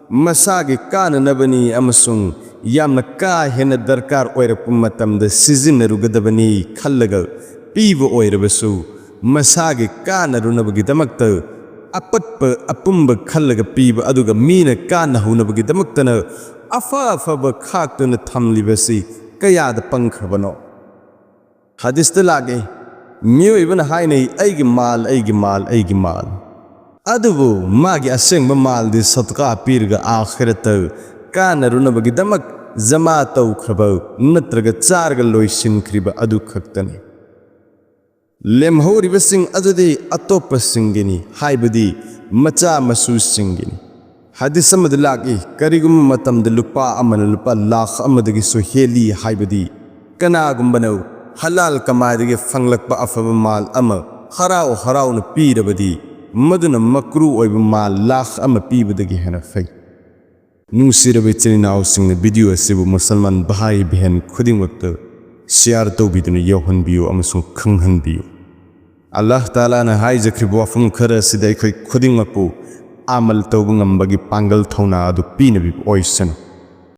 ꯃꯁꯥꯒꯤ ꯀꯥꯟꯅꯅꯕꯅꯤ ꯑꯃꯁꯨꯡ ꯌꯥꯝꯅ ꯀꯥ ꯍꯦꯟꯅ ꯗꯔꯀꯥꯔ ꯑꯣꯏꯔꯛꯄ ꯃꯇꯝꯗ ꯁꯤꯖꯤꯟꯅꯔꯨꯒꯗꯕꯅꯤ ꯈꯜꯂꯒ ꯄꯤꯕ ꯑꯣꯏꯔꯕꯁꯨ, ꯃꯁꯥꯒꯤ ꯀꯥꯟꯅꯔꯨꯅꯕꯒꯤꯗꯃꯛꯇ ꯑꯄꯠꯄ ꯑꯄꯨꯝꯕ ꯈꯜꯂꯒ ꯄꯤꯕ, ꯑꯗꯨꯒ ꯃꯤꯅ ꯀꯥꯟꯅꯍꯧꯅꯕꯒꯤꯗꯃꯛꯇꯅ ꯑꯐ ꯑꯐꯕ ꯈꯥꯛꯇꯨꯅ ꯊꯝꯂꯤꯕꯁꯤ ꯀꯌꯥꯗ ꯄꯪꯈ꯭ꯔꯕꯅꯣ? ꯍꯗꯤꯁꯇ ꯂꯥꯛꯏ, ꯃꯤꯑꯣꯏꯕꯅ ꯍꯥꯏꯅꯩ, "ꯑꯩꯒꯤ ꯃꯥꯜ, ꯑꯩꯒꯤ ꯃꯥꯜ, ꯑꯩꯒꯤ ꯃꯥꯜ"꯫ ꯑꯗꯨꯕꯨ ꯃꯥꯒꯤ ꯑꯁꯦꯡꯕ ꯃꯥꯜꯗꯤ ꯁꯗꯀꯥ ꯄꯤꯔꯒ ꯑꯥꯈꯤꯔꯠꯇ ꯀꯥꯟꯅꯔꯨꯅꯕꯒꯤꯗꯃꯛ ꯖꯃꯥ ꯇꯧꯈ꯭ꯔꯕ ꯅꯠꯇ꯭ꯔꯒ ꯆꯥꯔꯒ ꯂꯣꯏꯁꯤꯟꯈ꯭ꯔꯤꯕ ꯑꯗꯨ ꯈꯛꯇꯅꯤ꯫ ꯂꯦꯝꯍꯧꯔꯤꯕꯁꯤꯡ ꯑꯗꯨꯗꯤ ꯑꯇꯣꯞꯄꯁꯤꯡꯒꯤꯅꯤ, ꯍꯥꯏꯕꯗꯤ ꯃꯆꯥ ꯃꯁꯨꯁꯤꯡꯒꯤꯅꯤ꯫ ꯍꯗꯤꯁ ꯑꯃꯗ ꯂꯥꯛꯏ, ꯀꯔꯤꯒꯨꯝꯕ ꯃꯇꯝꯗ ꯂꯨꯄꯥ ꯑꯃꯅ ꯂꯨꯄꯥ ꯂꯥꯈ ꯑꯃꯗꯒꯤꯁꯨ ꯍꯦꯜꯂꯤ, ꯍꯥꯏꯕꯗꯤ ꯀꯅꯥꯒꯨꯝꯕꯅ ꯍꯂꯥꯜ ꯀꯃꯥꯏꯗꯒꯤ ꯐꯪꯂꯛꯄ ꯑꯐꯕ ꯃꯥꯜ ꯑꯃ ꯍꯔꯥꯎ ꯍꯔꯥꯎꯅ ꯄꯤꯔꯕꯗꯤ, ꯃꯗꯨꯅ ꯃꯀ꯭ꯔꯨ ꯑꯣꯏꯕ ꯃꯥꯜ ꯂꯥꯈ ꯑꯃ ꯄꯤꯕꯗꯒꯤ ꯍꯦꯟꯅ ꯐꯩ꯫ ꯅꯨꯡꯁꯤꯔꯕ ꯏꯆꯤꯟ ꯏꯅꯥꯎꯁꯤꯡꯅ, ꯚꯤꯗꯤꯑꯣ ꯑꯁꯤꯕꯨ ꯃꯨꯁꯜꯃꯥꯟ ꯚꯥꯏ ꯕꯍꯦꯟ ꯈꯨꯗꯤꯡꯃꯛꯇ ꯁꯤꯌꯥꯔ ꯇꯧꯕꯤꯗꯨꯅ ꯌꯧꯍꯟꯕꯤꯌꯨ ꯑꯃꯁꯨꯡ ꯈꯪꯍꯟꯕꯤꯌꯨ꯫ ꯑꯜꯂꯥꯍ ꯇꯥꯂꯥꯅ ꯍꯥꯏꯖꯈ꯭ꯔꯤꯕ ꯋꯥꯐꯝ ꯈꯔ ꯑꯁꯤꯗ ꯑꯩꯈꯣꯏ ꯈꯨꯗꯤꯡꯃꯛꯄꯨ ꯑꯃꯜ ꯇꯧꯕ ꯉꯝꯕꯒꯤ ꯄꯥꯡꯒꯜ ꯊꯧꯅꯥ ꯑꯗꯨ ꯄꯤꯅꯕꯤꯕ ꯑꯣꯏꯁꯅꯨ꯫